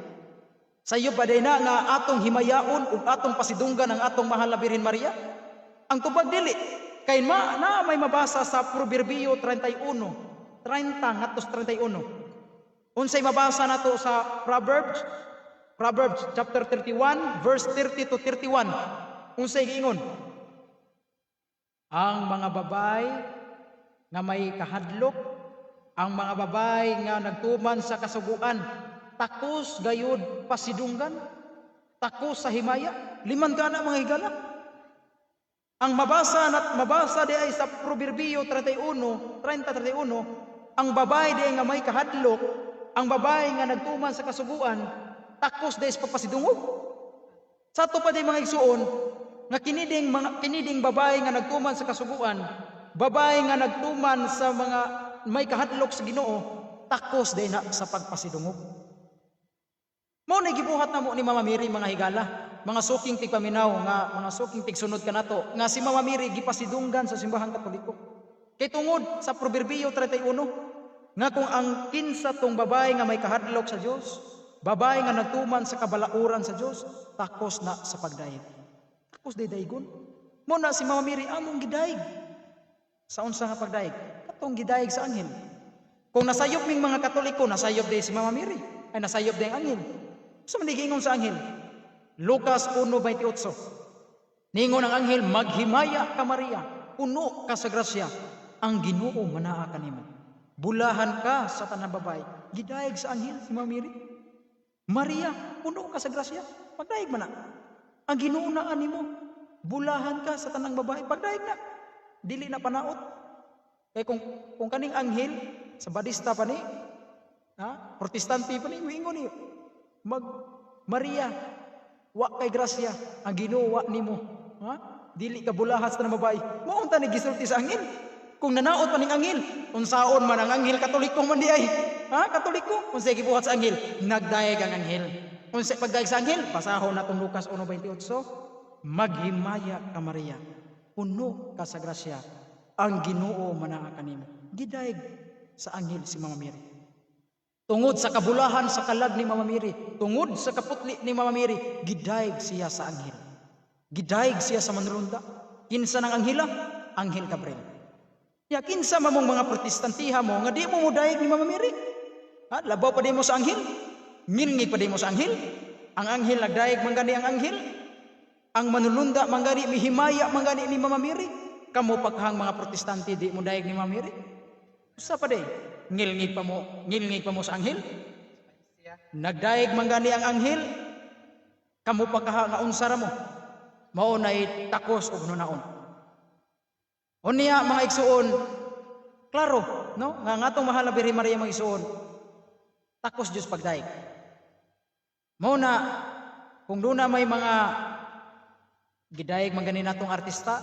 A: Sayop ba na nga atong himayaon ug atong pasidunggan ang atong mahal na Birhen Maria? Ang tubag, dili. Kay ma na may mabasa sa Proverbio 31, 30 ngadto 31. Unsay mabasa nato sa Proverbs? Proverbs chapter 31 verse 30 to 31. Unsay giingon? Ang mga babay nga may kahadlok, ang mga babay nga nagtuman sa kasuguan, takos gayud pasidunggan, takos sa himaya, liman ka na, mga higala. Ang mabasa nat mabasa di ay sa Proverbio 31, 30 31, ang babae di ay nga may kahadlok, ang babae nga nagtuman sa kasuguan, takos di ay sa pagpasidungog. Sa ato pa di, mga igsuon, nga kiniding mga kiniding babae nga nagtuman sa kasuguan, babae nga nagtuman sa mga may kahadlok sa Ginoo, takos di na sa pagpasidungog. Mao na gibuhat namo ni Mama Mary, mga higala, mga suking tigpaminaw nga mga suking tigsunod kanato, nga si Mama Mary gipasidunggan sa Simbahang Katoliko. Kay tungod sa Proverbio 31 nga kung ang kinsa tong babae nga may kahadlok sa Dios, babae nga nagtuman sa kabalauran sa Dios, takos na sa pagdayeg. Takos day daygon. Mao na si Mama Mary among gidayeg. Sa unsa nga pagdayeg? Katong gidayeg sa anghel. Kung nasayop ming mga Katoliko, nasayop day si Mama Mary. Ay, nasayop day ang anghel. Sa man giingon sa anghel? Lucas 1:28. Ningon ang anghel, "Maghimaya ka, Maria, puno ka sa grasya, ang Ginoo manaa kanimo. Bulahan ka sa tanang babae." Gidayeg sa anghel si Mama Mary. "Maria, puno ka sa grasya." Pagdayeg man na. "Ang Ginoo naa nimo. Bulahan ka sa tanang babae." Pagdayeg na. Dili na panaot. Kay kung kaning anghel sa Badista pa ni, ha? Protestante pa ni, moingon ni, mag "Maria, wa kay grasya, ang Ginoo wa nimo." Ha? "Dili ka bulahan sa tanang babae." Mao unta ni gisulti sa anghel. Kung nanaot pa ning anghel, unsaon man ang anghel, Katoliko man di ay. Ha? Katoliko. Unsay gibuhat sa anghel? Nagdayeg ang anghel. Unsay pagdayeg sa anghel? Basahon natong Lucas 1:28. "Maghimaya ka, Maria. Puno ka sa grasya. Ang Ginoo manaa kanimo." Gidayeg sa anghel si Mama Mary. Tungod sa kabulahan sa kalag ni Mama Mary, tungod sa kaputli ni Mama Mary, gidayeg siya sa anghel. Gidayeg siya sa manulunda. Kinsa ng anghela? Anghel Gabriel. Ya kinsa mamong mga Protestantiha mo nga di mo mudayeg ni Mama Mary? Ha, labaw pa di mo sa anghel? Ngilngig pa di mo sa anghel? Ang anghel nagdayeg man gani ang anghel. Ang manulunda man gani mihimaya man gani ni Mama Mary. Kamo paghang mga Protestante, di mo dayeg ni Mama Mary? Usa pa di. Ngilngig pa mo sa anghel? Nagdayeg man gani ang anghel. Kamo pa kaha nga unsa ra mo? Mao nay takos og hunaon. Unya, mga igsuon, klaro, no? Nga ang atong mahal na Birhen Maria, mga igsuon, takos Diyos pagdayeg. Mao na kung doon na may mga gidayeg man gani natong artista,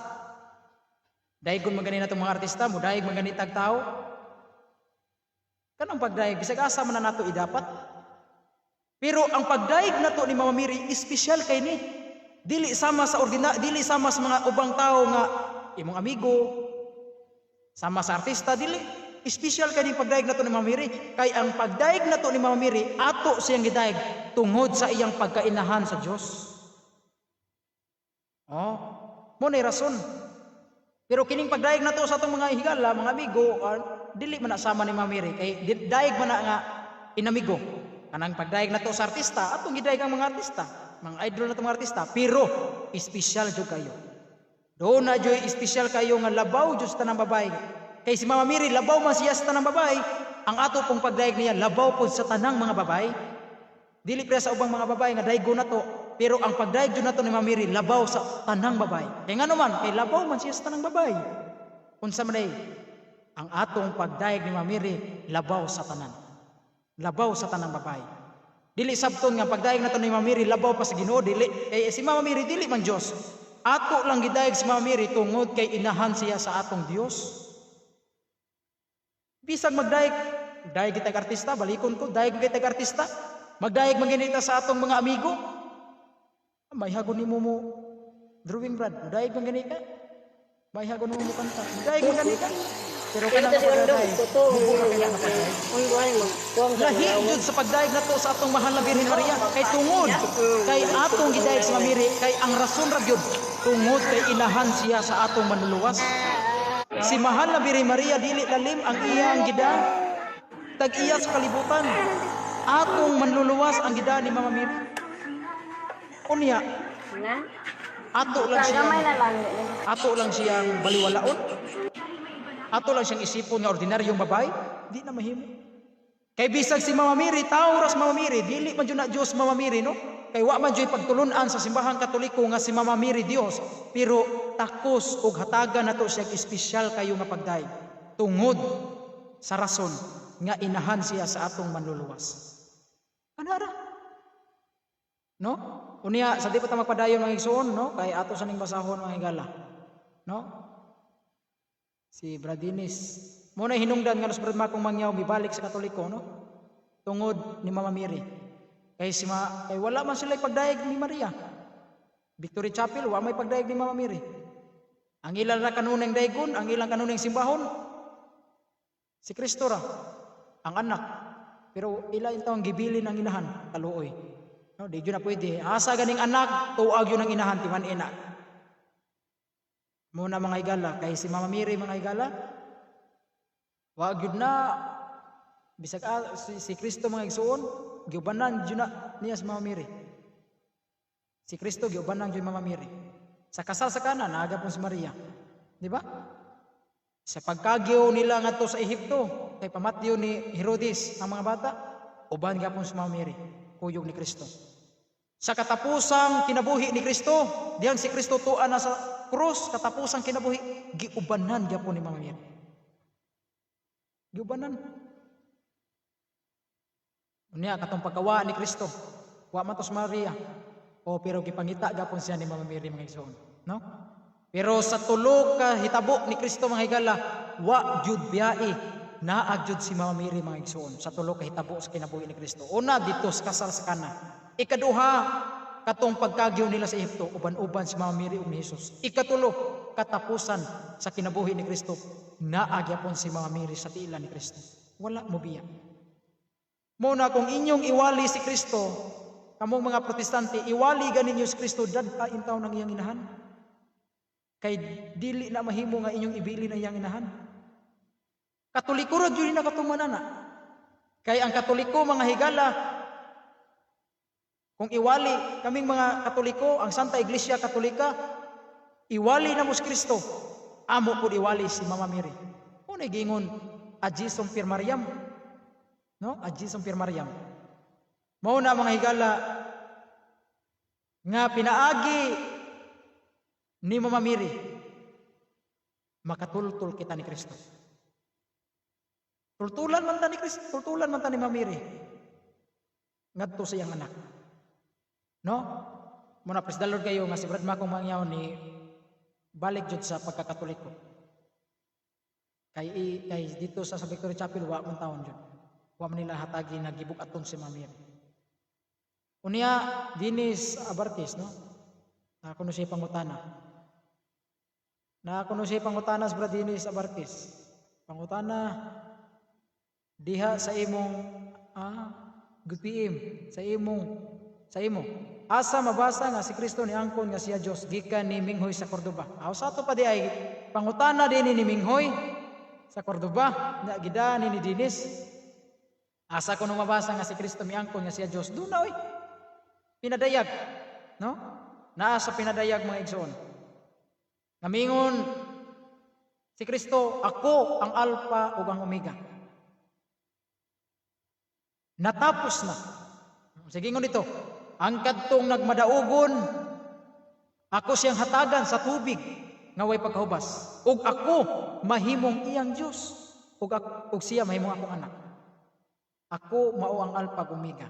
A: daygon man gani natong mga artista, mudayeg man gani tag tao, kanang pagdayeg, bisag asa man na nato idapat. Pero ang pagdayeg nato ni Mama Mary, espesyal kay ni. Dili sama sa mga ubang tao nga imong amigo, sama sa artista, dili. Espesyal kay ni pagdayeg nato ni Mama Mary, kay ang pagdayeg nato ni Mama Mary, ato siyang gidayeg tungod sa iyang pagkainahan sa Dios. Oh, mao na rason. Pero kining pagdayeg nato sa atong mga higala, mga amigo, dili man na sama ni Mama Mary kay dayeg man na nga inamigo. Kanang pagdayeg nato sa artista, atong gidayeg ang mga artista, mga idol nato mga artista, pero espesyal jud kayo. Doon na jud espesyal kayo nga labaw jud sa tanang babae. Kay si Mama Mary labaw man siya sa tanang babae, ang ato pong pagdayeg niya labaw pod sa tanang mga babae. Dili pre sa ubang mga babae nga daygo nato, pero ang pagdayeg jud nato ni Mama Mary labaw sa tanang babae. Kay ngano man, kay labaw man siya sa tanang babae. Unsa man ay ang atong pagdayeg ni Mama Mary labaw sa tanan. Labaw sa tanang babae. Dili sabton nga pagdayeg nato ni Mama Mary labaw pa sa Ginoo, dili. Kay si Mama Mary dili man Dios. Ato lang gidayeg si Mama Mary tungod kay inahan siya sa atong Dios. Bisag magdayeg, dayeg kitag artista, balikon ko, dayeg kitag artista, magdayeg man gani ta sa atong mga amigo. May hagon nimo mo drawing, brad, dayeg man gani ka. May hagon nimo mo kanta, dayeg man gani ka. Pero
C: Pero
A: kanang
C: kasi
A: nga
C: ang
A: pagdayeg,
C: totoo
A: mubo ra kaya nga pagdayeg. Lahi jud sa pagdayeg nato sa atong mahal na Birhen Maria kay tungod kay atong gidayeg si Mama Mary kay ang rason ra gyud tungod kay inahan siya sa atong Manluluwas. Si mahal na Birhen Maria, dili lalim ang iyang gida tag-iya sa kalibutan. Atong Manluluwas ang gida ni Mama Mary. Unya
C: Na?
A: ato lang siyang
C: Gamay na lang.
A: Ato lang siyang baliwalaon, ato lang siyang isipon nga ordinaryong babae, di na mahimo. Kay bisag si Mama Mary, tao ra si Mama Mary, dili man jud na Dios Mama Mary, no? Kay wa man jud pagtulun-an sa simbahang Katoliko nga si Mama Mary Dios, pero takos og hatagan nato siya espesyal kayo nga pagdayeg tungod sa rason nga inahan siya sa atong Manluluwas. Ano ra? No? Unya sa di pa ta magpadayon, mga igsoon, no? Kay ato sa ning basahon, mga higala. No? Si Brad Dinis. Mo na hinungdan nga si Brad Makong Mangyaw mibalik sa Katoliko, no? Tungod ni Mama Mary. Kay wala man sila pagdayeg ni Maria. Victory Chapel, wa may pagdayeg ni Mama Mary. Ang ilang ra kanunay daygon, ang ilang kanunay simbahon, si Kristo ra, ang anak. Pero ila intawong gibilin ang inahan, kaluoy. No, di jud na pwede. Asa ganing anak, tuag yun ang inahan, timan ina. Muna, mga higala, kay si Mama Mary, mga higala, wa gyud na bisag si Kristo, mga igsuon, giubanan jud na niya si Mama Mary. Si Kristo giubanan jud Mama Mary. Sa kasal sa Kana, naa gyapon si Maria. Di ba? Sa pagkagyo nila ngadto sa Ehipto, kay pamatyo ni Herodes ang mga bata, uban gyapon si Mama Mary, kuyog ni Kristo. Sa katapusang kinabuhi ni Kristo, diyang si Kristo tua na sa krus, katapusang kinabuhi, giubanan gyapon ni Mama Mary. Giubanan. Unya katong pagkawa ni Kristo, wa man to si Maria. O pero gipangita gapon siya ni Mama Mary, mga igsoon, no? Pero sa tulo ka hitabo ni Kristo, mga higala, wa jud biyai, naa jud si Mama Mary, mga igsoon, sa tulo ka hitabo sa kinabuhi ni Kristo. Una, dito sa kasal sa Kana. Ikaduha, katong pagkagyo nila sa Ehipto, uban-uban si Mama Mary ug ni Jesus. Ikatulo, katapusan sa kinabuhi ni Kristo, naa gyapon si Mama Mary sa tiila ni Kristo. Wala mo biya. Mo na kung inyong iwali si Kristo, kamong mga Protestante, iwali ganinyo si Kristo, dad-a intaw ng iyang inahan. Kay dili na mahimo nga inyong ibili na iyang inahan. Katoliko ra jud na katumanana. Kay ang Katoliko, mga higala, kung iwali kaming mga Katoliko, ang Santa Iglesia Katolika, iwali na mo si Kristo, amo pud iwali si Mama Mary. Unay giingon, "Ad Jesum per Mariam." No? "Ad Jesum per Mariam." Mao na, mga higala, nga pinaagi ni Mama Mary makatultul kita ni Kristo. Tultulan man ta ni Kristo, tultulan man ta ni Mama Mary ngadto sa iyang anak. No? Muna praise the Lord kayo nga si Brad Makong Mangyaw ni balik jud sa pagkakatoliko. Kay dito sa Victory Chapel wa man taon jud. Wa man nila hatagi na gibug-aton si Mama Mary. Unya Dinis Abartis, no? Na kuno siya pangutana. Na kuno siya pangutana sa Brad Dinis Abartis. Pangutana diha sa imong good PM sa imo. Asa mabasa nga si Kristo ni angkon nga siya Dios? Gikan ni Minghoy sa Cordoba. Aw sa ato pa di ay pangutana din ni Minghoy sa Cordoba na gida ni Dinis. Asa ko mabasa nga si Kristo miangkon nga siya Dios? Duna oy. Pinadayag, no? Naa sa Pinadayag, mga igsoon. Ngamingon si Kristo, "Ako ang Alpha ug ang Omega. Natapos na." Sige, ingon dito, "Ang kadtong nagmadaugon, ako siyang hatagan sa tubig nga way pagkahubas. Ug ako mahimong iyang Dios ug siya mahimong akong anak. Ako mao ang Alpha ug Omega."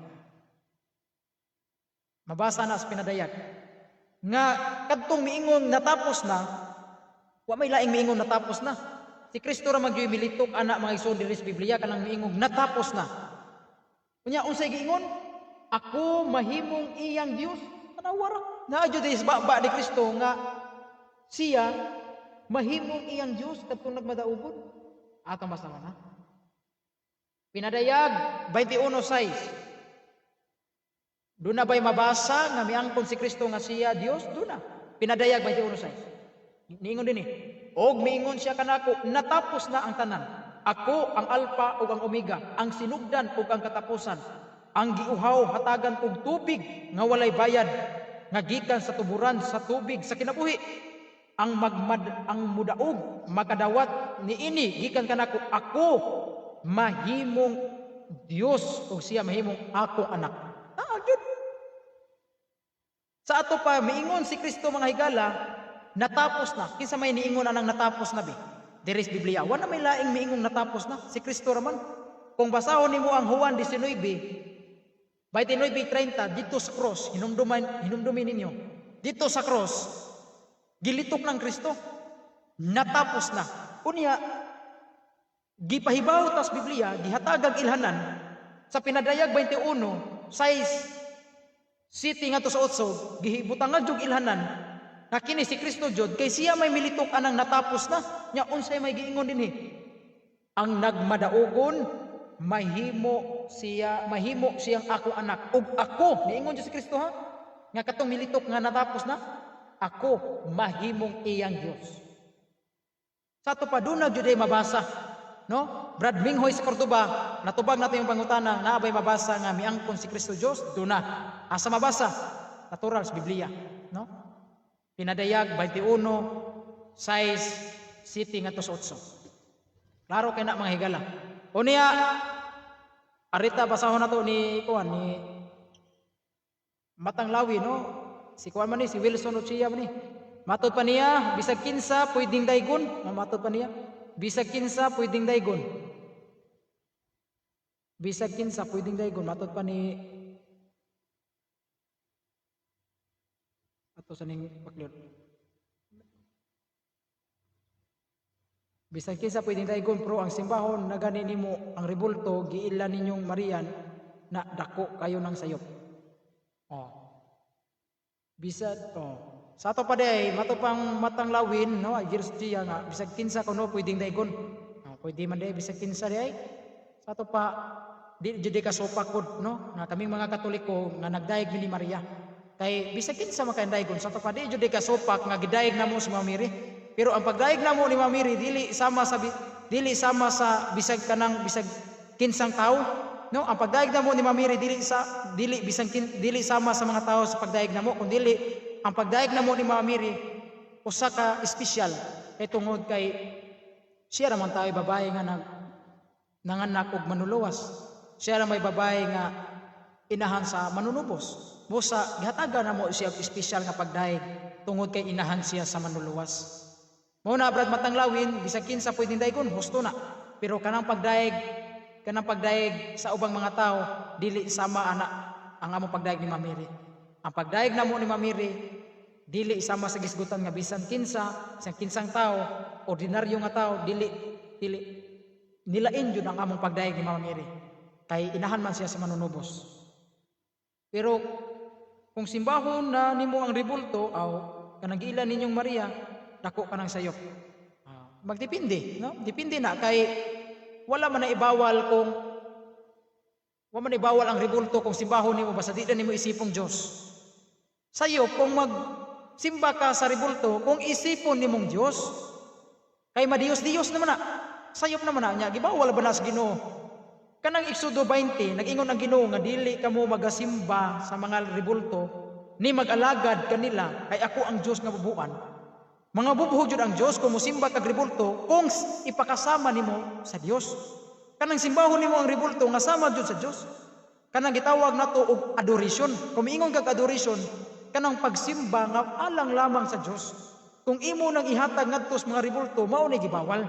A: Mabasa na sa Pinadayag. Nga kadtong miingon natapos na, wa may laing miingon natapos na. Si Kristo ra magyuy militok ana, mga igsoon, diri sa Biblia kanang miingong natapos na. Unya unsay giingon? "Ako mahimong iyang Dios." Tanawa ra. Naa jud is baba ni Kristo nga siya mahimong iyang Dios kadtong nagmadaugon. Atong basahon, ha? Pinadayag 21:6. Duna ba'y mabasa nga miangkon si Kristo nga siya Dios? Duna. Pinadayag 21:6. Niingon dinhi. Og miingon siya kanako, "Natapos na ang tanan. Ako ang Alpha ug ang Omega, ang sinugdan ug ang katapusan. Ang giuhaw hatagan og tubig nga walay bayad nga gikan sa tuburan sa tubig sa kinabuhi. Ang magmad ang mudaog makadawat niini gikan kanako. Ako mahimong Dios ug siya mahimong akong anak." Ah, gyud. Sa ato pa, miingon si Kristo, mga higala, "Natapos na." Kinsa may niingon anang "natapos na" bi? Diri sa Biblia. Wala may laing miingong "natapos na." Si Kristo raman. Kung basahon nimo ang Juan 19, 29:30, dito sa cross, hinumduman, hinumdumin ninyo. Dito sa cross, gilitok ng Kristo. "Natapos na." Unya, gipahibaw tas Biblia, gihatagag ilhanan sa Pinadayag 21, 6 City nga to sa otso, gihibutangan jud ilhanan na kini si Kristo jud kay siya may militok anang "natapos na." Nya unsay may giingon dinhi? Ang nagmadaugon mahimo siya, mahimo siyang ako anak ug ako, niingon jud si Kristo, ha, nga katong militok nga "natapos na," ako mahimong iyang Dios. Sa ato pa, duna jud ay mabasa, no? Brad Minghoy sa Cordoba, natubag nato yung pangutana, naa bay mabasa nga miangkon si Kristo Dios? Duna. Asa mabasa? Natural sa Biblia, no? Pinadayag 21, 6, City nga to sa 8. Klaro kay na, mga higala. Unya, arita basahon nato ni kuan ni Matang Lawi, no? Si kuan man ni, si Wilson Ochia man ni. Matod pa niya, bisag kinsa pwedeng daygon, matod pa niya. Bisag kinsa pwedeng daygon. Bisag kinsa pwedeng daygon, matod pa ni ato sa ning paklod. Bisag kinsa pwedeng daygon, pero ang simbahon na gani nimo ang rebulto, giila ninyong Marian na dako kayo ng sayop. Oh. Bisag, oh. Sa ato pa day, mato pang Matang Lawin, no, Girs Gia nga bisag kinsa kuno pwedeng daygon. Oh, pwede man day bisag kinsa day. Sa ato pa di jud ka sopak pod, no, nga kaming mga Katoliko nga nagdayeg mi ni Maria. Kay bisag kinsa makandaygon, sa ato pa di jud ka sopak nga gidayeg namo si Mama Mary. Pero ang pagdayeg namo ni Mama Mary dili sama sa bisag kanang bisag kinsang tao. No, ang pagdayeg namo ni Mama Mary dili bisag kin, dili sama sa mga tao sa pagdayeg namo, kun dili ang pagdayeg namo ni Mama Mary usa ka espesyal kay tungod kay siya ra man tayo babae nga nag nanganak og manuluwas. Siya ra may babae nga inahan sa manunubos. Busa gihatagan namo siya og espesyal nga pagdayeg tungod kay inahan siya sa manuluwas. Mao na, Brad Matanglawin, bisag kinsa pwedeng daygon, husto na. Pero kanang pagdayeg sa ubang mga tao dili sama ana ang among pagdayeg ni Mama Mary. Ang pagdayeg namo ni Mama Mary dili sama sa gisgutan nga bisan kinsa, bisan kinsang tao, ordinaryo nga tao, dili dili nilain jud ang among pagdayeg ni Mama Mary. Kay inahan man siya sa manunubos. Pero kung simbahon na nimo ang rebulto aw kanang giila ninyong Maria, dako ka ng sayop. Ah, magdepende, no? Depende na kay wala man ibawal ang rebulto kung simbahon nimo basta di na nimo isipong Dios. Sayo kung magsimba ka sa rebulto kung isipon nimong Dios kay madiyos-diyos naman na. Sayop naman na niya, gibawal ba na sa Ginoo? Kanang Exodo 20, nag-ingon ang Ginoo nga dili kamo magasimba sa mga rebulto ni mag-alagad kanila kay ako ang Dios nga bubuan. Mga bubuhog jud ang Dios kung mosimba kag rebulto kung ipakasama nimo sa Dios. Kanang simbahon nimo ang rebulto nga sama jud sa Dios. Kanang gitawag nato og adoration. Kung miingon kag adoration, kanang pagsimba nga alang lamang sa Dios. Kung imo nang ihatag ngadto sa mga rebulto, mao ni gibawal.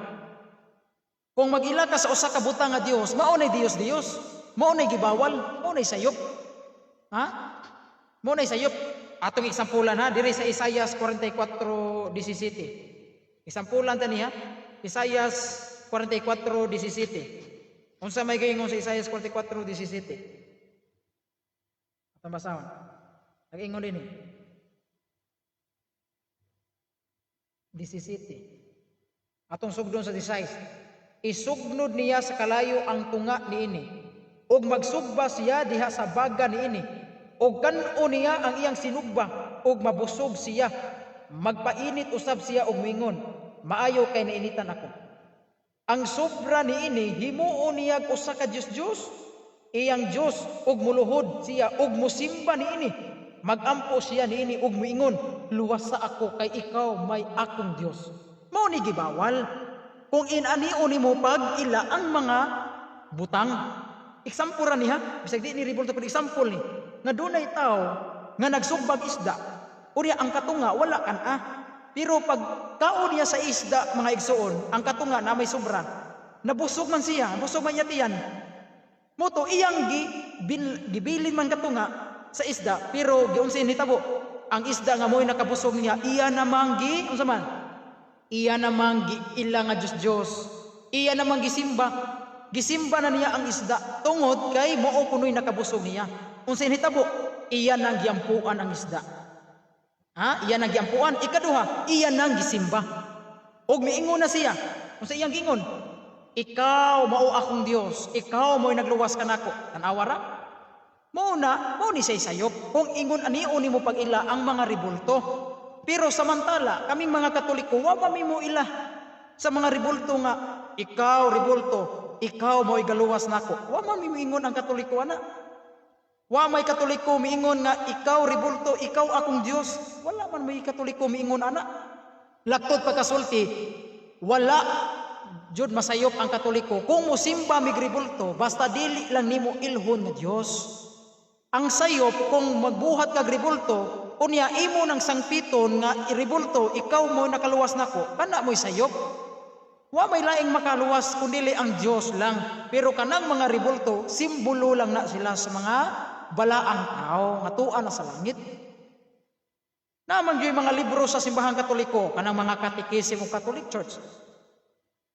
A: Kung mag-ila ka sa usa ka butang nga Dios, mao nay Dios Dios. Mao nay gibawal, mao nay sayop. Ha? Mao nay sayop. Atong eksampulan, ha, diri sa Isaias 44:17. Eksampulan ta niya. Isaias 44:17. Unsa may gaingon sa Isaias 44:17? Atong basahon. Nag-ingon dinhi. 17. Atong sugdon sa 16. Isugnod niya sa kalayo ang tunga niini, ug magsugba siya diha sa baga niini, ug kan-on niya ang iyang sinugba ug mabusog siya. Magpainit usab siya og moingon, "Maayo kay nainitan ako." Ang sobra niini himuon niya usa ka dios-dios, iyang dios, ug muluhod siya ug musimba niini. Magampo siya niini ug moingon, "Luwasa ako kay ikaw may akong dios." Mao ni gibawal kung inanion nimo pag ila ang mga butang. Example ra niya, bisag di ni rebulto pero example ni nga dunay tao nga nagsugbag isda. Unya ang katunga wala kan ah. Pero pag kaon niya sa isda, mga igsuon, ang katunga na may sobra. Nabusog man siya, busog man niya tiyan. Mao to iyang gibilin man katunga sa isda, pero giunsa nitabo? Ang isda nga mo'y nakabusog niya, iya namang gi unsa man? Iya namang gi ila nga Diyos Diyos. Iya namang gisimba. Gisimba na niya ang isda tungod kay mao kuno'y nakabusog niya. Unsa nitabo? Iya nang giampuan ang isda. Ha? Iya nang giampuan. Ikaduha, iya nang gisimba. Og miingon na siya. Unsa iyang giingon? "Ikaw mao akong Dios. Ikaw mo'y nagluwas kanako." Tan-awa ra. Mao na, mao ni say sayop kung ingon anion nimo pag-ila ang mga rebulto. Pero samantala, kaming mga Katoliko, wa pa mi mo ila sa mga rebulto nga, "Ikaw rebulto, ikaw mo'y galuwas nako." Wa man mi moingon ang Katoliko ana. Wa may Katoliko miingon nga, "Ikaw rebulto, ikaw akong Dios." Wala man may Katoliko miingon ana. Laktod pagkasulti, wala jud masayop ang Katoliko kung musimba mig rebulto basta dili lang nimo ilhon nga Dios. Ang sayop kung magbuhat kag rebulto, unya imo nang sangpiton nga, "Rebulto, ikaw mo nakaluwas nako," kana mo'y sayop. Wa may laing makaluwas kundili ang Dios lang. Pero kanang mga rebulto, simbolo lang na sila sa mga balaang tao nga tua na sa langit. Naman yung mga libro sa Simbahang Katoliko, kanang mga Catechism of Catholic Church.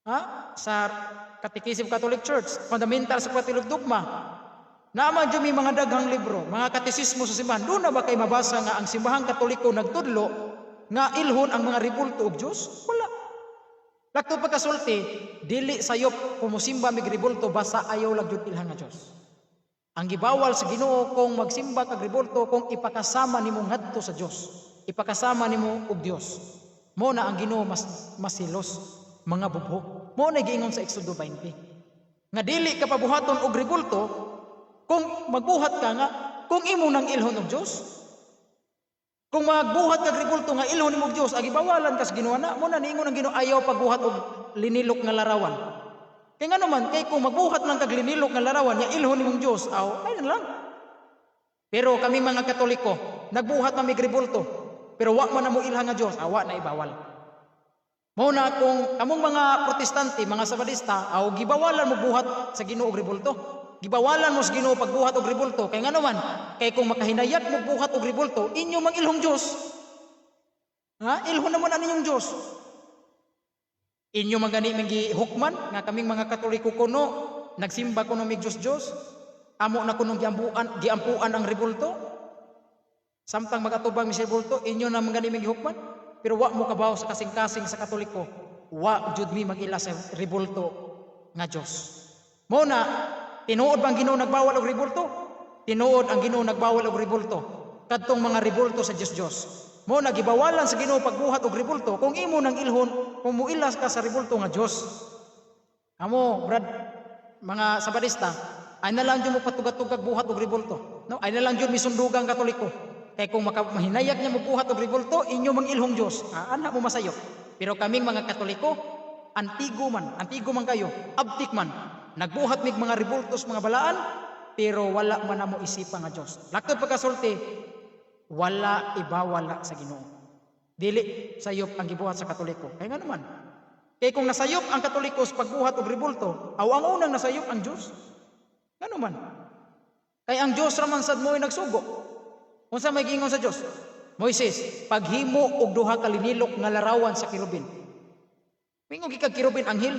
A: Ha? Sa Catechism Catholic Church, Fundamental sa Catholic Dogma. Naman yung may mga daghang libro, mga katesismo sa simbahan. Doon na ba kay mabasa nga ang Simbahang Katoliko nagtudlo nga ilhon ang mga rebulto og Diyos? Wala. Laktod pagkasulti, dili sayop kung musimba mig rebulto basta ayaw lang jud ilhan nga Diyos. Ang gibawal sa Ginoo kung magsimba kag rebulto kung ipakasama nimo ngadto sa Dios. Ipakasama nimo og Dios. Mo na ang Ginoo mas masilos mga bubho. Mo na giingon sa Exodo 20. Nga dili ka pabuhaton og rebulto kung magbuhat ka nga kung imo nang ilhon og Dios. Kung magbuhat kag rebulto nga ilhon nimo og Dios, agi bawalan kas Ginoo na. Mo na niingon ang Ginoo, ayaw pagbuhat og linilok nga larawan. Kay ngano man, kay kung magbuhat lang kag linilok nga larawan nya ilhon nimong Dios, aw ay lang. Pero kami mga Katoliko, nagbuhat man mig rebulto, pero wa man na mo ilhan nga Dios, awa na ibawal. Mao na kung kamong mga Protestante, mga Sabadista, aw gibawalan mo buhat sa Ginoo og rebulto. Gibawalan mo sa Ginoo pagbuhat og rebulto. Kay ngano man, kay kung makahinayag mo buhat og rebulto, inyo mang ilhong Dios. Ha? Ilhon naman ang inyong Dios. Inyo man gani ming gihukman nga kaming mga Katoliko kuno nagsimba kuno mig Dios Dios. Amo na kunong giampuan, giampuan ang rebulto. Samtang magatubang mi sa rebulto, inyo na man gani ming gihukman. Pero wa mo kabaw sa kasing-kasing sa Katoliko. Wa jud mi mag-ila sa rebulto nga Dios. Mo na tinuod bang Ginoo nagbawal og rebulto? Tinuod ang Ginoo nagbawal og rebulto. Kadtong mga rebulto sa Dios Dios. Mo na gibawalan sa Ginoo pagbuhat og rebulto kung imo nang ilhon, kung muilas ka sa rebulto nga Dios. Amo, brad, mga Sabadista, ay na lang jud mo patugatugag buhat og rebulto. No, ay na lang jud misundugang Katoliko. Kay kung mahinayag niya mo buhat og rebulto, inyo mang ilhong Dios. Ah, ana mo masayop. Pero kaming mga Katoliko, antigo man kayo, abtik man. Nagbuhat mig mga rebultos, mga balaan, pero wala man namo isipa nga Dios. Laktod pagkasulti, wala ibawala sa Ginoo. Dili sayop ang gibuhat sa Katoliko. Kay nga naman, kay kung nasayop ang Katoliko sa pagbuhat og rebulto, aw ang unang nasayop ang Dios. Ngano man? Kay ang Dios ra man sad mo'y nagsugo. Unsa may giingon sa Dios? "Moises, paghimo og duha ka linilok nga larawan sa kerubin." Mingon gikag kerubin anghel.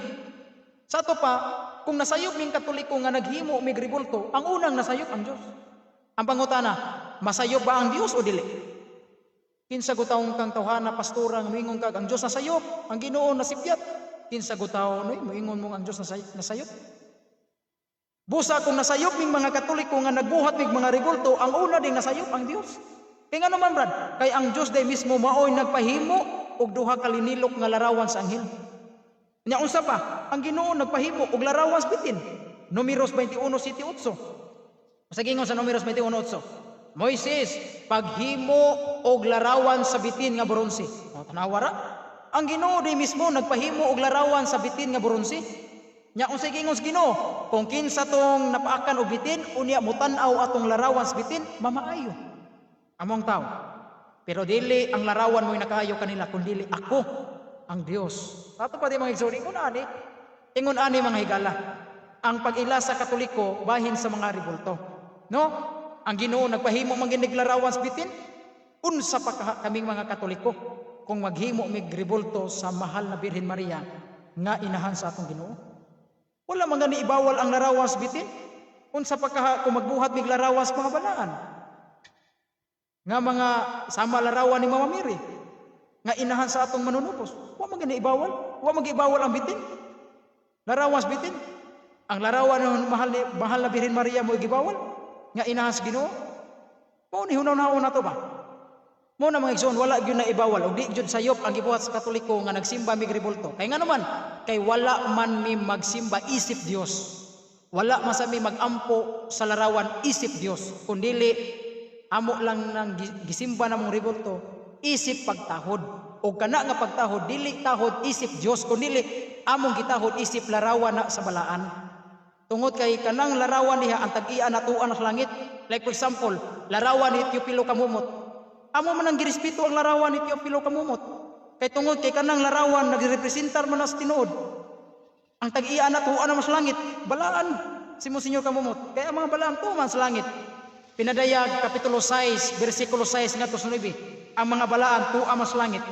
A: Sa ato pa, kung nasayop ming Katoliko nga naghimo mig rebulto, ang unang nasayop ang Dios. Ang pangutana, masayop ba ang Dios o dili? Kinsa gutawong kang tawhana, pastora, nga moingon kag ang Dios nasayop, ang Ginoo nasipyat. Kinsa gutaw noy moingon mo ang Dios nasayop. Busa kung nasayop ming mga Katoliko nga nagbuhat mig mga rebulto, ang una ding nasayop ang Dios. Kay ngano man, Brad? Kay ang Dios day mismo maoy nagpahimo og duha ka linilok nga larawan sa anghel. Nya unsa pa? Ang Ginoo nagpahimo og larawan sa bitin. Numeros 21:7-8. Sa gingon sa Numeros 21:8. Moises, paghimo og larawan sa bitin nga bronse. O, tanawa ra. Ang Ginoo di mismo nagpahimo og larawan sa bitin nga bronse. Nya unsay gingon sa Ginoo? Kung kinsa tong napaakan og bitin, unya mutan-aw atong larawan sa bitin, mamaayo. Among tao. Pero dili ang larawan mo'y nakaayo kanila, kundi ako ang Dios. Ato pa di, mga igsoon, ingon ani. Ingon ani, mga higala. Ang pag-ila sa Katoliko bahin sa mga rebulto. No? Ang Ginoo nagpahimo man ginig larawan sa bitin. Unsa pa kaming mga Katoliko kung maghimo mig rebulto sa mahal na Birhen Maria nga inahan sa atong Ginoo? Wala man gani ibawal ang larawan sa bitin. Unsa pa kaha kung magbuhat mig larawan sa mga balaan? Nga mga sama larawan ni Mama Mary nga inahan sa atong manunubos. Wa man gani ibawal. Wa man ibawal ang bitin. Larawan sa bitin. Ang larawan ng mahal na Birhen Maria mo gibawal nga inahan sa Ginoo. Mao ni hunaw-hunaon nato ba? Mao na, mga igsoon, wala gyud na ibawal og di gyud sayop ang gibuhat sa Katoliko nga nagsimba mig rebulto. Kay ngano man? Kay wala man mi magsimba isip Dios. Wala man sa mi magampo sa larawan isip Dios, kundili amo lang nang gisimba namong rebulto isip pagtahod. O kana nga pagtahod, dili tahod isip Dios, kundili among gitahod isip larawan na sa balaan. Tungod kay kanang larawan niya ang tag-iya natuan sa langit. Like for example, larawan ni Teofilo Camomot. Amo man ang girespeto ang larawan ni Teofilo Camomot. Kay tungod kay kanang larawan nagrepresentar man na sa tinuod. Ang tag-iya natuan naman sa langit, balaan si Monsignor Camomot. Kaya ang mga balaan tuman sa langit. Pinadayag Kapitulo 6, versikulo 6 ngadto sa 9. Ang mga balaan tuwa man sa langit.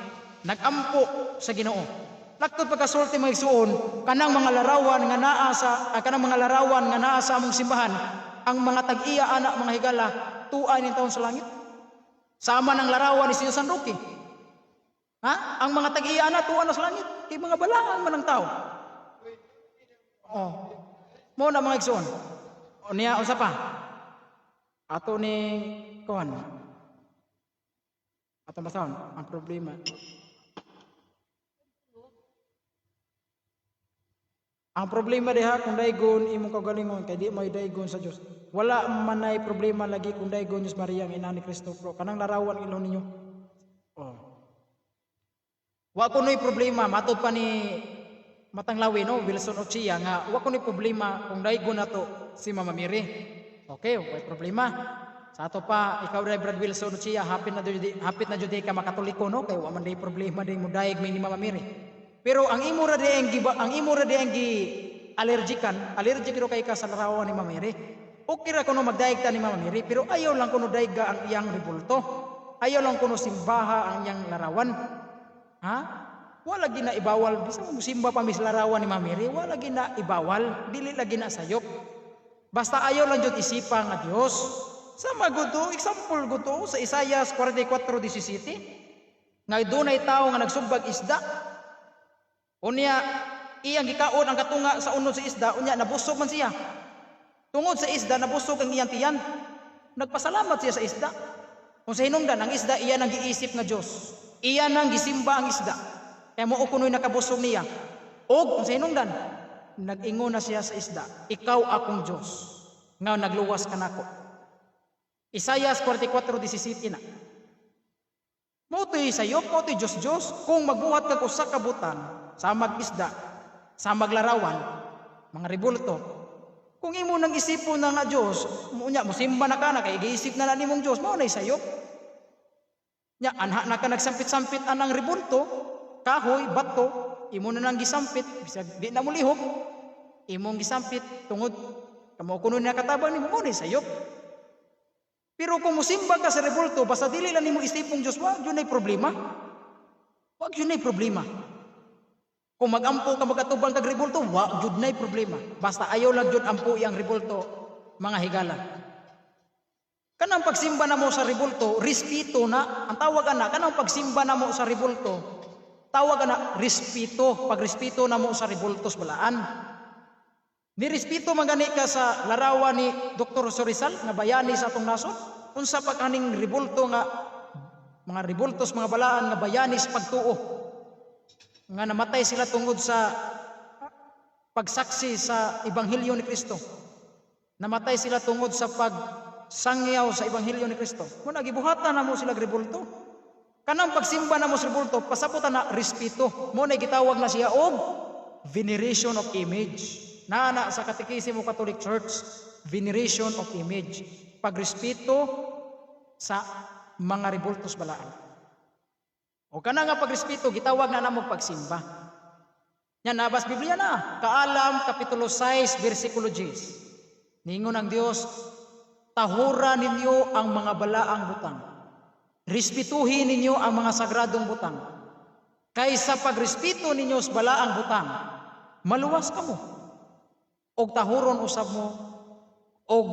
A: Nagampo sa Ginoo. Laktod pagkasulti, mga igsuon, kanang mga larawan nga naa sa kanang mga larawan nga naa sa among simbahan, ang mga tag-iya ana, mga higala, tuwa ning taon sa langit. Sama ng larawan ni Senyor San Roque. Ha? Ang mga tag-iya ana tuwa na sa langit, kay mga balaan man ang tao. Oh. Mo na, mga igsuon. O niya unsa pa? Ato ni kuan. Ato basahon ang problema. Ang problema diha kung daygon imong kaugalingon kay di may daygon sa Dios. Wala man nay problema lagi kung daygon Diyos Maria ang ina ni Kristo, pero kanang larawan ilon ninyo. Oh. Wa ko noy problema matod pa ni Matanglawi, no, Wilson Ochia, nga wa ko noy problema kung daygon nato si Mama Mary. Okay, way problema. Sa ato pa, ikaw dai, Brad Wilson Ochia, hapit na jud ka makatoliko, no, kay wa man day problema day mo dayeg mi ni Mama Mary. Pero ang imo ra di ang gi allergikan, allergic ro kay ka sa larawan ni Mama Mary. Okay ra kuno magdayeg ta ni Mama Mary, pero ayaw lang kuno dayga ang iyang rebulto. Ayaw lang kuno simbaha ang iyang larawan. Ha? Wala gina ibawal bisan mo simba pa mis larawan ni Mama Mary, wala gina ibawal, dili lagi na sayop. Basta ayaw lang jud isipa nga Dios. Sama gud, example gud sa Isaiah 44:17. Nga dunay tawo nga nagsumbag isda. Unya iyang gikaon ang katunga sa unod sa isda, unya nabusog man siya. Tungod sa isda nabusog ang iyang tiyan. Nagpasalamat siya sa isda. Kung sa hinungdan ang isda iya nang giisip nga Dios. Iya nang gisimba ang isda. Kaya mao kuno'y nakabusog niya. Og kung sa hinungdan nag-ingon na siya sa isda, "Ikaw akong Dios nga nagluwas kanako." Isaiah 44:17 na. Mao to'y sayop, mao to'y Diyos Diyos. Kung magbuhat kag usa ka butan, sa mag-isda, sa maglarawan, mga rebulto, kung imo nang isipon na nga Diyos, unya musimba na ka na, kay giisip na na nimong Diyos, mao na sayop. Nya, anha na ka nagsampit-sampit anang rebulto, kahoy, bato, imo na nang gisampit, bisag di na mo lihok, imong gisampit, tungod, kamo kuno na katabang nimo, mao na sayop. Pero kung musimba ka sa rebulto, basta dili lang nimo isipong Diyos, wa gyud nay problema. Wa gyud nay problema. Kung magampo ka, magatubang kag rebulto, wa gyud nay problema. Basta ayaw lang gyud ampo ang rebulto, mga higala. Kanang pagsimba namo sa rebulto, respeto na. Ang tawag ana, kanang pagsimba namo sa rebulto, Tawag ana respeto, pagrespeto namo sa rebultos balaan. Ni respeto man gani ka sa larawan ni Dr. Jose Rizal nga bayani sa atong nasod. Unsa pa kaning rebulto nga mga rebultos, mga balaan nga bayani sa pagtuo, nga namatay sila tungod sa pagsaksi sa ebanghelyo ni Kristo. Namatay sila tungod sa pagsangyaw sa ebanghelyo ni Kristo. Mao na gibuhatan namo sila rebulto. Kanang pagsimba namo sa rebulto, pasabot na respeto. Mao na gitawag na siya og veneration of image. Naa na sa Catechismo Catholic Church, veneration of image. Pagrespeto sa mga rebultos balaan. O kana nga pagrespeto, gitawag na namo pagsimba. Yan, nabas Biblia na. Kaalam, Kapitulo 6, versikulo 10. Ningon ang Dios, "Tahura ninyo ang mga balaang butang. Respetuhin ninyo ang mga sagradong butang. Kaysa pagrespeto ninyo sa balaang butang, maluwas kamo. Og tahuron usab mo, og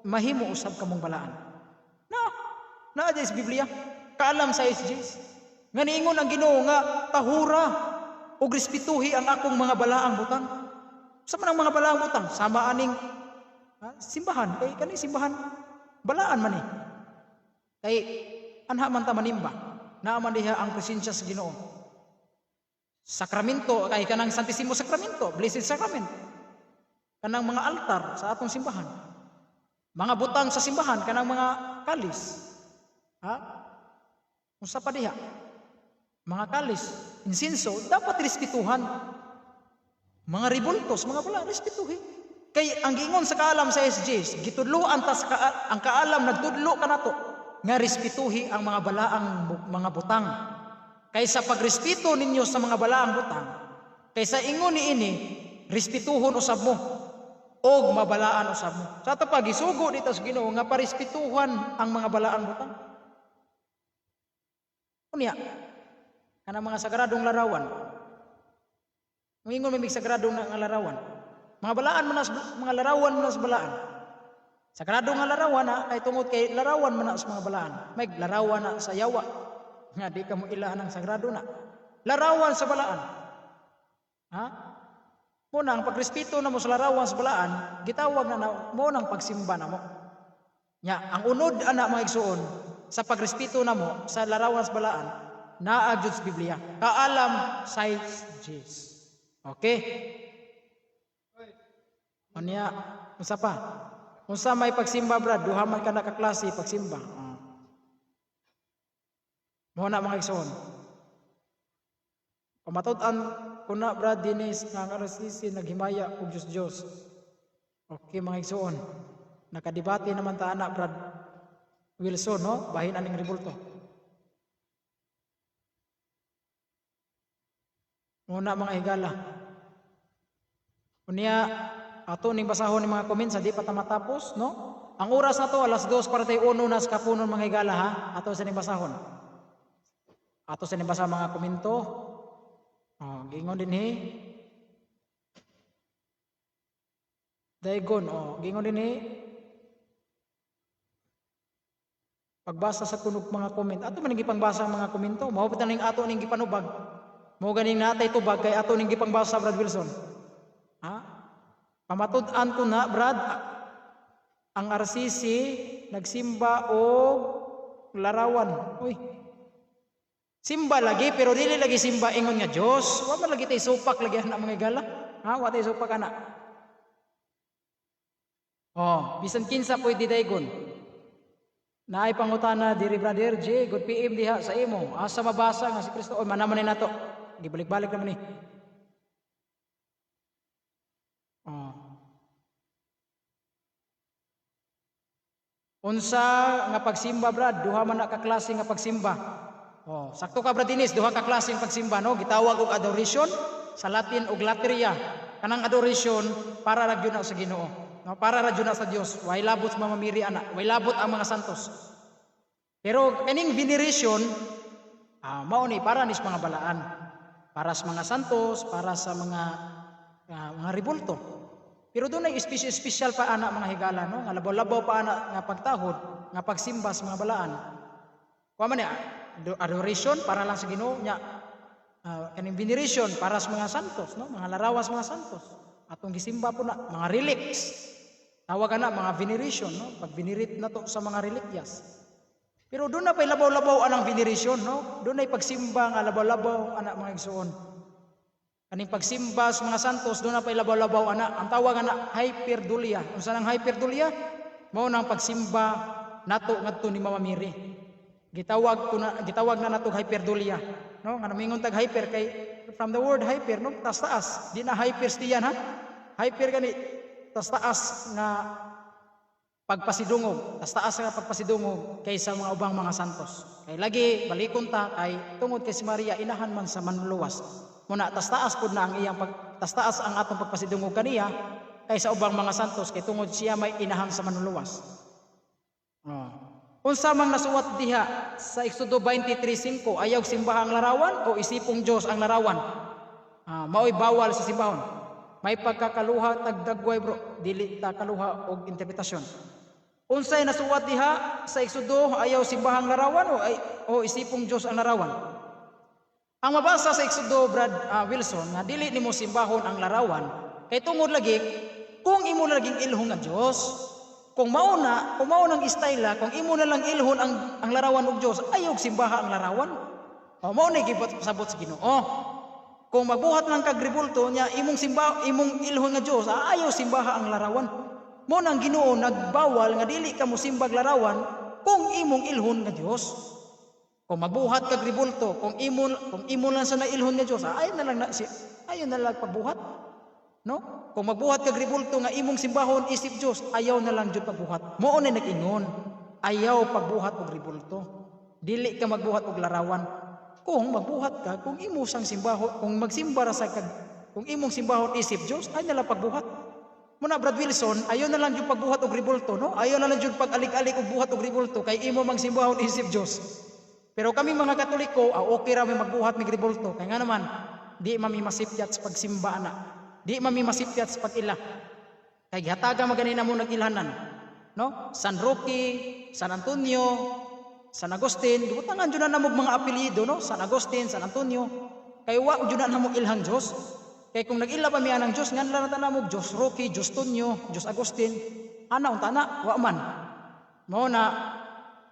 A: mahimo usab kamong balaan." Na, naa sa Biblia. Kaalam 6:10. Nga niingon ang Ginoo nga tahura og respetuhi ang akong mga balaang butang. Sa man ang mga balaang butang? Sama aning simbahan, kay kani simbahan balaan man ni. Kay anha man ta manimba. Naa man diha ang presensya sa Ginoo. Sakramento kay kanang Santisimo Sakramento, Blessed Sacrament. Kanang mga altar sa atong simbahan. Mga butang sa simbahan, kanang mga kalis. Ha? Unsa pa diha? Mga kalis, insinso, dapat respetuhan. Mga rebultos, mga bala, respetuhin. Kay ang giingon sa Kaalam sa SGs, gitudloan ta sa ang Kaalam nagtudlo kanato nga respetuhi ang mga balaang mga butang. Kaysa pagrespeto ninyo sa mga balaang butang, kaysa ingon ni ini, respetuhon usab mo og mabalaan usab mo. Sa ato pa gisugo dito sa Ginoo nga parespetuhan ang mga balaang butang. Unya, kanang mga sagradong larawan. Ingon may sagradong nga larawan. Mga balaan man na mga larawan man na sa balaan. Sagrado nga larawan na kay tungod kay larawan man na sa mga balaan. May larawan na sa yawa. Nga di ka mo ilaan ang sagrado na. Larawan sa balaan. Ha? Mao nang pagrespeto na mo sa larawan sa balaan, gitawag na, na mo nang pagsimba na mo. Nya, ang unod ana, mga igsuon, sa pagrespeto na mo sa larawan sa balaan, naa jud sa Biblia. Kaalam 6:10. Okay? Unya, unsa pa? Unsa may pagsimba, Brad? Duha man ka nakaklase pagsimba. Oh. Mao na, mga igsuon. Pamatud-an ko na, Brad Dennis, nga ang RCC naghimaya og Diyos Diyos. Okay, mga igsuon. Nakadebate naman ta ana, Brad Wilson, no? Bahin aning rebulto. Muna, mga higala. Unya, ato ning basahon ni mga comments, di pa ta matapos, no? Ang oras na to, alas 2:41 na sa kapunon, mga higala, ha. Ato sa ning basahon. Ato sa ning basa mga komento. Oh, gingon din he. Daygon, oh, gingon din he. Pagbasa sa kunog mga comment. Ato man ning gipangbasa ang mga komento. Mao pa ning ato ning gipanubag. Mao ganing natay tubag kay ato ning gipangbasa, Brad Wilson. Ha? Pamatud-an ko na, Brad, ang RCC nagsimba og larawan. Uy. Simba lagi pero dili lagi simba ingon nga Dios. Wa man lagi tay supak lagi ana, mga higala. Ha, wa tay supak ana. Oh, bisan kinsa pwede daygon. Naay pangutana diri, Brother J, good PM diha sa imo. Asa mabasa nga si Kristo? Oy, manaman ni nato. Gibalik-balik naman ni. Oh. Unsa nga pagsimba, Brad? Duha man na ka klase nga pagsimba. Oh, sakto ka, Brad Dennis, duha ka klase nga pagsimba, no? Gitawag og adoration sa Latin og latria. Kanang adoration para ra gyud na sa Ginoo. No, para ra gyud na sa Dios. Way labot sa Mama Mary ana, way labot ang mga santos. Pero kaning veneration, mao ni para ni sa mga balaan. Para sa mga santos, para sa mga rebulto. Pero doon ay espesyal espesyal pa ana, mga higala, no, nga labaw-labaw pa ana nga pagtahod, nga pagsimba sa mga balaan. Kuha man niya, adoration para lang sa Ginoo nya. Kaning veneration para sa mga santos, no? Mga larawan sa mga santos. Atong gisimba po na mga relics. Tawag na mga veneration, no? Pag venerate na to sa mga relikyas. Pero doon na pa'y labaw-labaw anang veneration, no? Doon na'y pagsimba nga labaw-labaw ana, mga igsoon. Kaning pagsimba sa mga santos, doon na pa'y labaw-labaw ana. Ang tawag ana, hyperdulia. Unsa nang hyperdulia? Mao nang pagsimba nato ngadto ni Mama Mary. Gitawag ko na, gitawag na nato hyperdulia, no? Nga namingon tag hyper kay from the word hyper, no? Tas taas, di na hyperstiyan ha. Hyper gani tas taas nga pagpasidungog, tas taas nga pagpasidungog kaysa mga ubang mga santos. Kay lagi balikon ta kay tungod kay si Maria inahan man sa Manluluwas. Muna tas taas pud na ang iyang pag, tas taas ang atong pagpasidungog kaniya kaysa ubang mga santos kay tungod siya may inahan sa Manluluwas. Oh. Unsa mang nasuwat diha sa Exodo 23:5, ayaw simbaha ang larawan o isipong Dios ang larawan? Ah, mao'y bawal sa simbahon. May pagkakaluha tagdagway, bro, dili ta kaluha og interpretasyon. Unsay nasuwat diha sa Exodo, ayaw simbahang larawan o ay o isipong Dios ang larawan? Ang mabasa sa Exodo, Brad Wilson, nga dili nimo simbahon ang larawan kay tungod lagi kung imo na laging ilhon nga Dios. Kung mao na, kung mao nang istayla, kung imo na lang ilhon ang larawan og Dios, ayaw simbaha ang larawan. O mao na gipasabot sa Ginoo. Kung magbuhat lang kag rebulto nya imong simba, imong ilhon nga Dios, ayaw simbaha ang larawan. Mao nang Ginoo nagbawal nga dili ka mosimbag larawan kung imong ilhon nga Dios. Kung magbuhat kag rebulto, kung imo lang sa nailhon nga Dios, ayaw na lang na si ayaw na lang pagbuhat. No? Kung magbuhat kag rebulto nga imong simbahon isip Dios, ayaw na lang jud pagbuhat. Mao na nag-ingon, ayaw pagbuhat og rebulto. Dili ka magbuhat og larawan. Kung magbuhat ka, kung imo sang simbahon, kung magsimba ra sa kag, kung imong simbahon isip Dios, ayaw na lang pagbuhat. Muna, Brad Wilson, ayaw na lang jud pagbuhat og rebulto, no? Ayaw na lang jud pag-alig-alig og buhat og rebulto kay imo mang simbahon isip Dios. Pero kami mga Katoliko, okay ra mi magbuhat mig rebulto. Kay nga naman, di mami masipyat sa pagsimba ana. Di mami masipyat sa pag-ila. Kay gihatagan magani namo nag-ilhanan. No? San Roque, San Antonio, San Agustin, gibutangan jud na namo mga apelyido, no? San Agustin, San Antonio. Kay wa jud na namo ilhang Dios. Kay kung nag-ila pa mi anang Dios, ngan lang na namo Diyos Roque, Diyos Tonyo, Diyos Agustin. Ana unta na, wa man. Mao na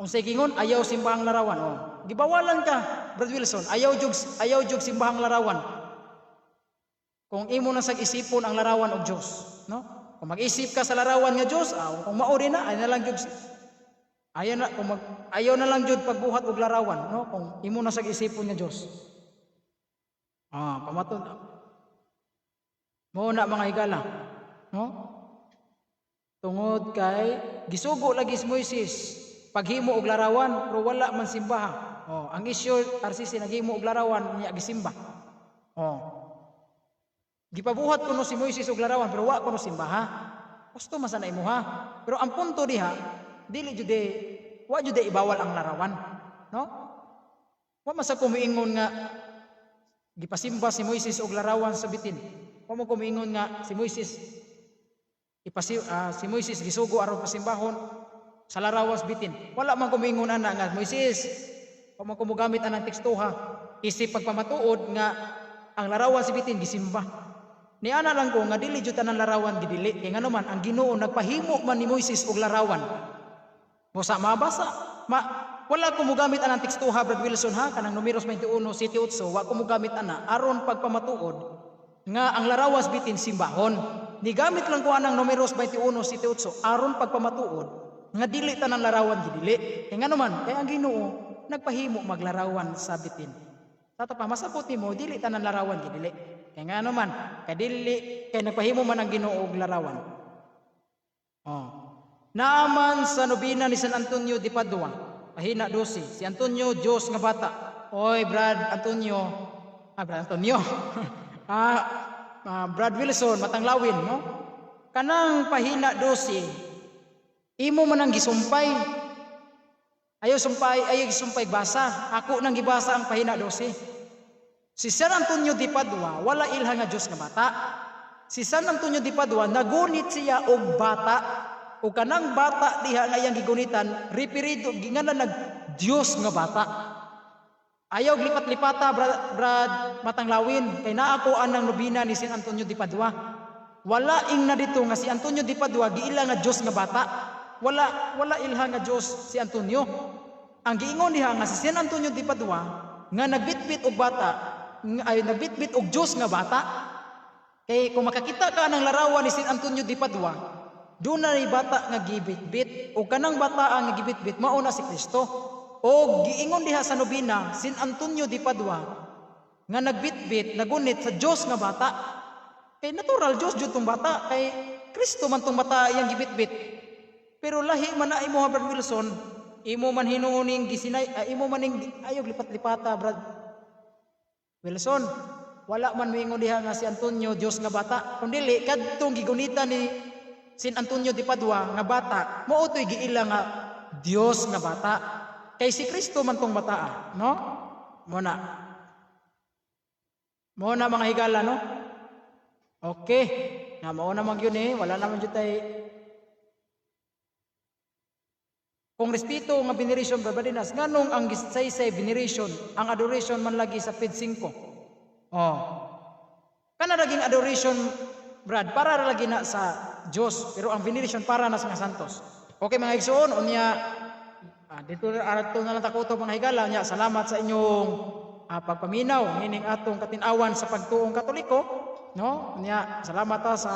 A: kung sa gingon ayaw simbahang larawan, oh. Gibawalan ka, Brad Wilson, ayaw jug simbahang larawan. Kung imo na sag isipon ang larawan og Dios, no? Kung mag-isip ka sa larawan nga Dios, kung mao rin na, ay na lang jud ayaw na kung mag, ayaw na lang jud pagbuhat og larawan, no? Kung imo na sag isipon nga Dios. Ah, pamaton. Mao na, mga higala, no? Tungod kay gisugo lagi si Moises paghimo og larawan pero wala man simbaha. Oh, ang issue RCC, naghimo og larawan niya gisimba. Oh. Gipabuhat kuno si Moises og larawan pero wa kuno simbaha. Gusto man sana imuha. Pero ang punto diha, dili jud wa jud ibawal ang larawan, no? Wa man sa kumiingon nga gipasimba si Moises og larawan sa bitin. Wa mo kumiingon nga si Moises gisugo aron pasimbahon sa larawan sa bitin. Wala man kumiingon ana nga Moises, wa man kumugamit anang tekstoha isip pagpamatuod nga ang larawan sa bitin gisimba. Ni ana lang ko nga dili jud tanan larawan gidili. Kay ngano man ang Ginoo nagpahimo man ni Moises og larawan. Busa mabasa. Ma, wala ko mogamit anang tekstoha, Brad Wilson, ha, kanang Numeros 21:7-8, wa ko mogamit ana aron pagpamatuod nga ang larawan sa bitin simbahon. Nigamit lang ko anang Numeros 21:7-8 aron pagpamatuod nga dili tanan larawan gidili. Kay ngano man kay ang Ginoo nagpahimo maglarawan sa bitin. Sa pa masabot nimo dili tanan larawan gidili. Kay ngano man kay dili kay nagpahimo man ang Ginoo og larawan. Oh. Naaman sa nobina ni San Antonio de Padua, pahina 12, si Antonio Dios nga bata. Oy, Brad Antonio, Brad Antonio. Brad Wilson, Matanglawin, no? Kanang pahina 12, imo man ang gisumpay. Ayaw sumpay, ayaw gisumpay basa. Ako nang gibasa ang pahina 12. Si San Antonio de Padua, wala ilha nga Dios nga bata. Si San Antonio de Padua, nagunit siya og bata. O kanang bata diha nga iyang gigunitan, referido, ginganan nag Dios nga bata. Ayaw lipat-lipata, Brad, Brad Matanglawin, kay naa ko anang nobina ni San Antonio de Padua. Wala ingna dito nga si Antonio de Padua giila nga Dios nga bata. Wala, wala ilha nga Dios si Antonio. Ang giingon diha nga si San Antonio de Padua nga nagbitbit og bata ay nagbitbit og Dios nga bata. Kay kung makakita ka ng larawan ni San Antonio de Padua, doon na bata nga gibitbit o kanang bata ang gibitbit mao na si Kristo. O giingon diha sa nobina, San Antonio de Padua nga nagbitbit, nagunit sa Dios nga bata. Kay natural Dios jud tong bata, kay Kristo man tong bata iyang gibitbit. Pero lahi man na imo, Brad Wilson, imo man hinuoning gisinay, imo man ning ayog lipat-lipata, Brad Wilson. Wala man moingon diha nga si Antonio Dios nga bata. Kung dili, kadtong gigunita ni San Antonio de Padua nga bata, mao to'y giila nga Dios nga bata. Kay si Kristo man tong bata, no? Mo na. Mo na, mga higala, no? Okay. Na mao na man yun eh, wala naman jud tay. Kung respeto nga veneration, Barbadinas, nganong ang gisaysay veneration, ang adoration man lagi sa page 5? Oh. Kana laging adoration, Brad, para ra lagi na sa Dios, pero ang veneration para na sa mga santos. Okay, mga igsoon, unya dito ato na lang takuto, mga higala. Unya salamat sa inyong pagpaminaw nining atong katinawan sa pagtuong Katoliko, no? Unya salamat ta sa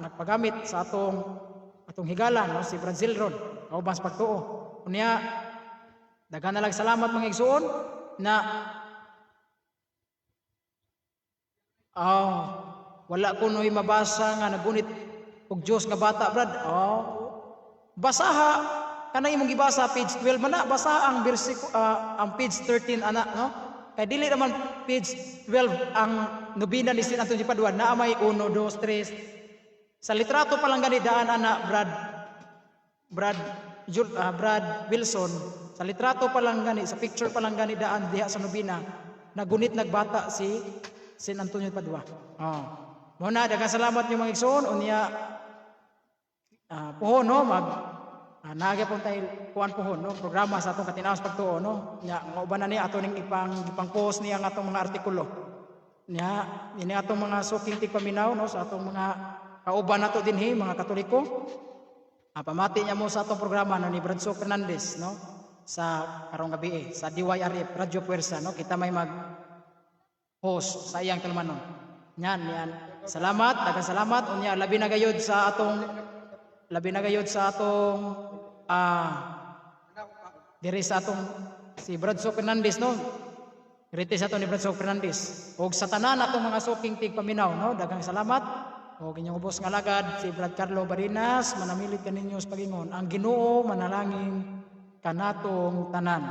A: nagpagamit sa atong higala, no, si Brad Zilron kauban sa pagtuo. Unya daghan na lang salamat, mga igsoon, na. Oh, wala ko no'y mabasa nga nagunit og Dios nga bata, Brad. Oh. Basaha kanang imong gibasa, page 12 man na, basaha ang bersiko, ang page 13 ana, no? Kay dili naman page 12 ang nobina ni San Antonio de Padua, naa may 1 2 3 sa litrato pa lang gani daan ana, Brad Wilson, sa litrato pa lang gani, sa picture pa lang gani daan diha sa nobina, nagunit nagbata si San Antonio de Padua. Oh. Mo na, daghang salamat niyo, mga igsoon. Unya puhon, no, mag naagya pong tayo kuan puhon, no, programa sa atong katinaos pagtuo, no. Nya nga uban na ni ato ning ipang post niya ang atong mga artikulo. Nya ini atong mga suking tigpaminaw, no, sa atong mga kauban nato dinhi, mga Katoliko. Pamati niya mo sa atong programa, no, ni Bradso Fernandez, no, sa karong gabi eh, sa DYRF Radyo Puwersa, no, kita may mag host sa iyang tulumanon. Yan, yan. Salamat, daghang salamat. Unya labi na gayud sa atong diri sa atong si Bradso Fernandez, no. Rete sa ato ni Bradso Fernandez. Og sa tanan atong mga suking tigpaminaw, no, daghang salamat. Og inyong ubos nga alagad si Brad Carlo Barinas, manamilit kaninyo sa pagingon. Ang Ginoo manalangin kanatong tanan.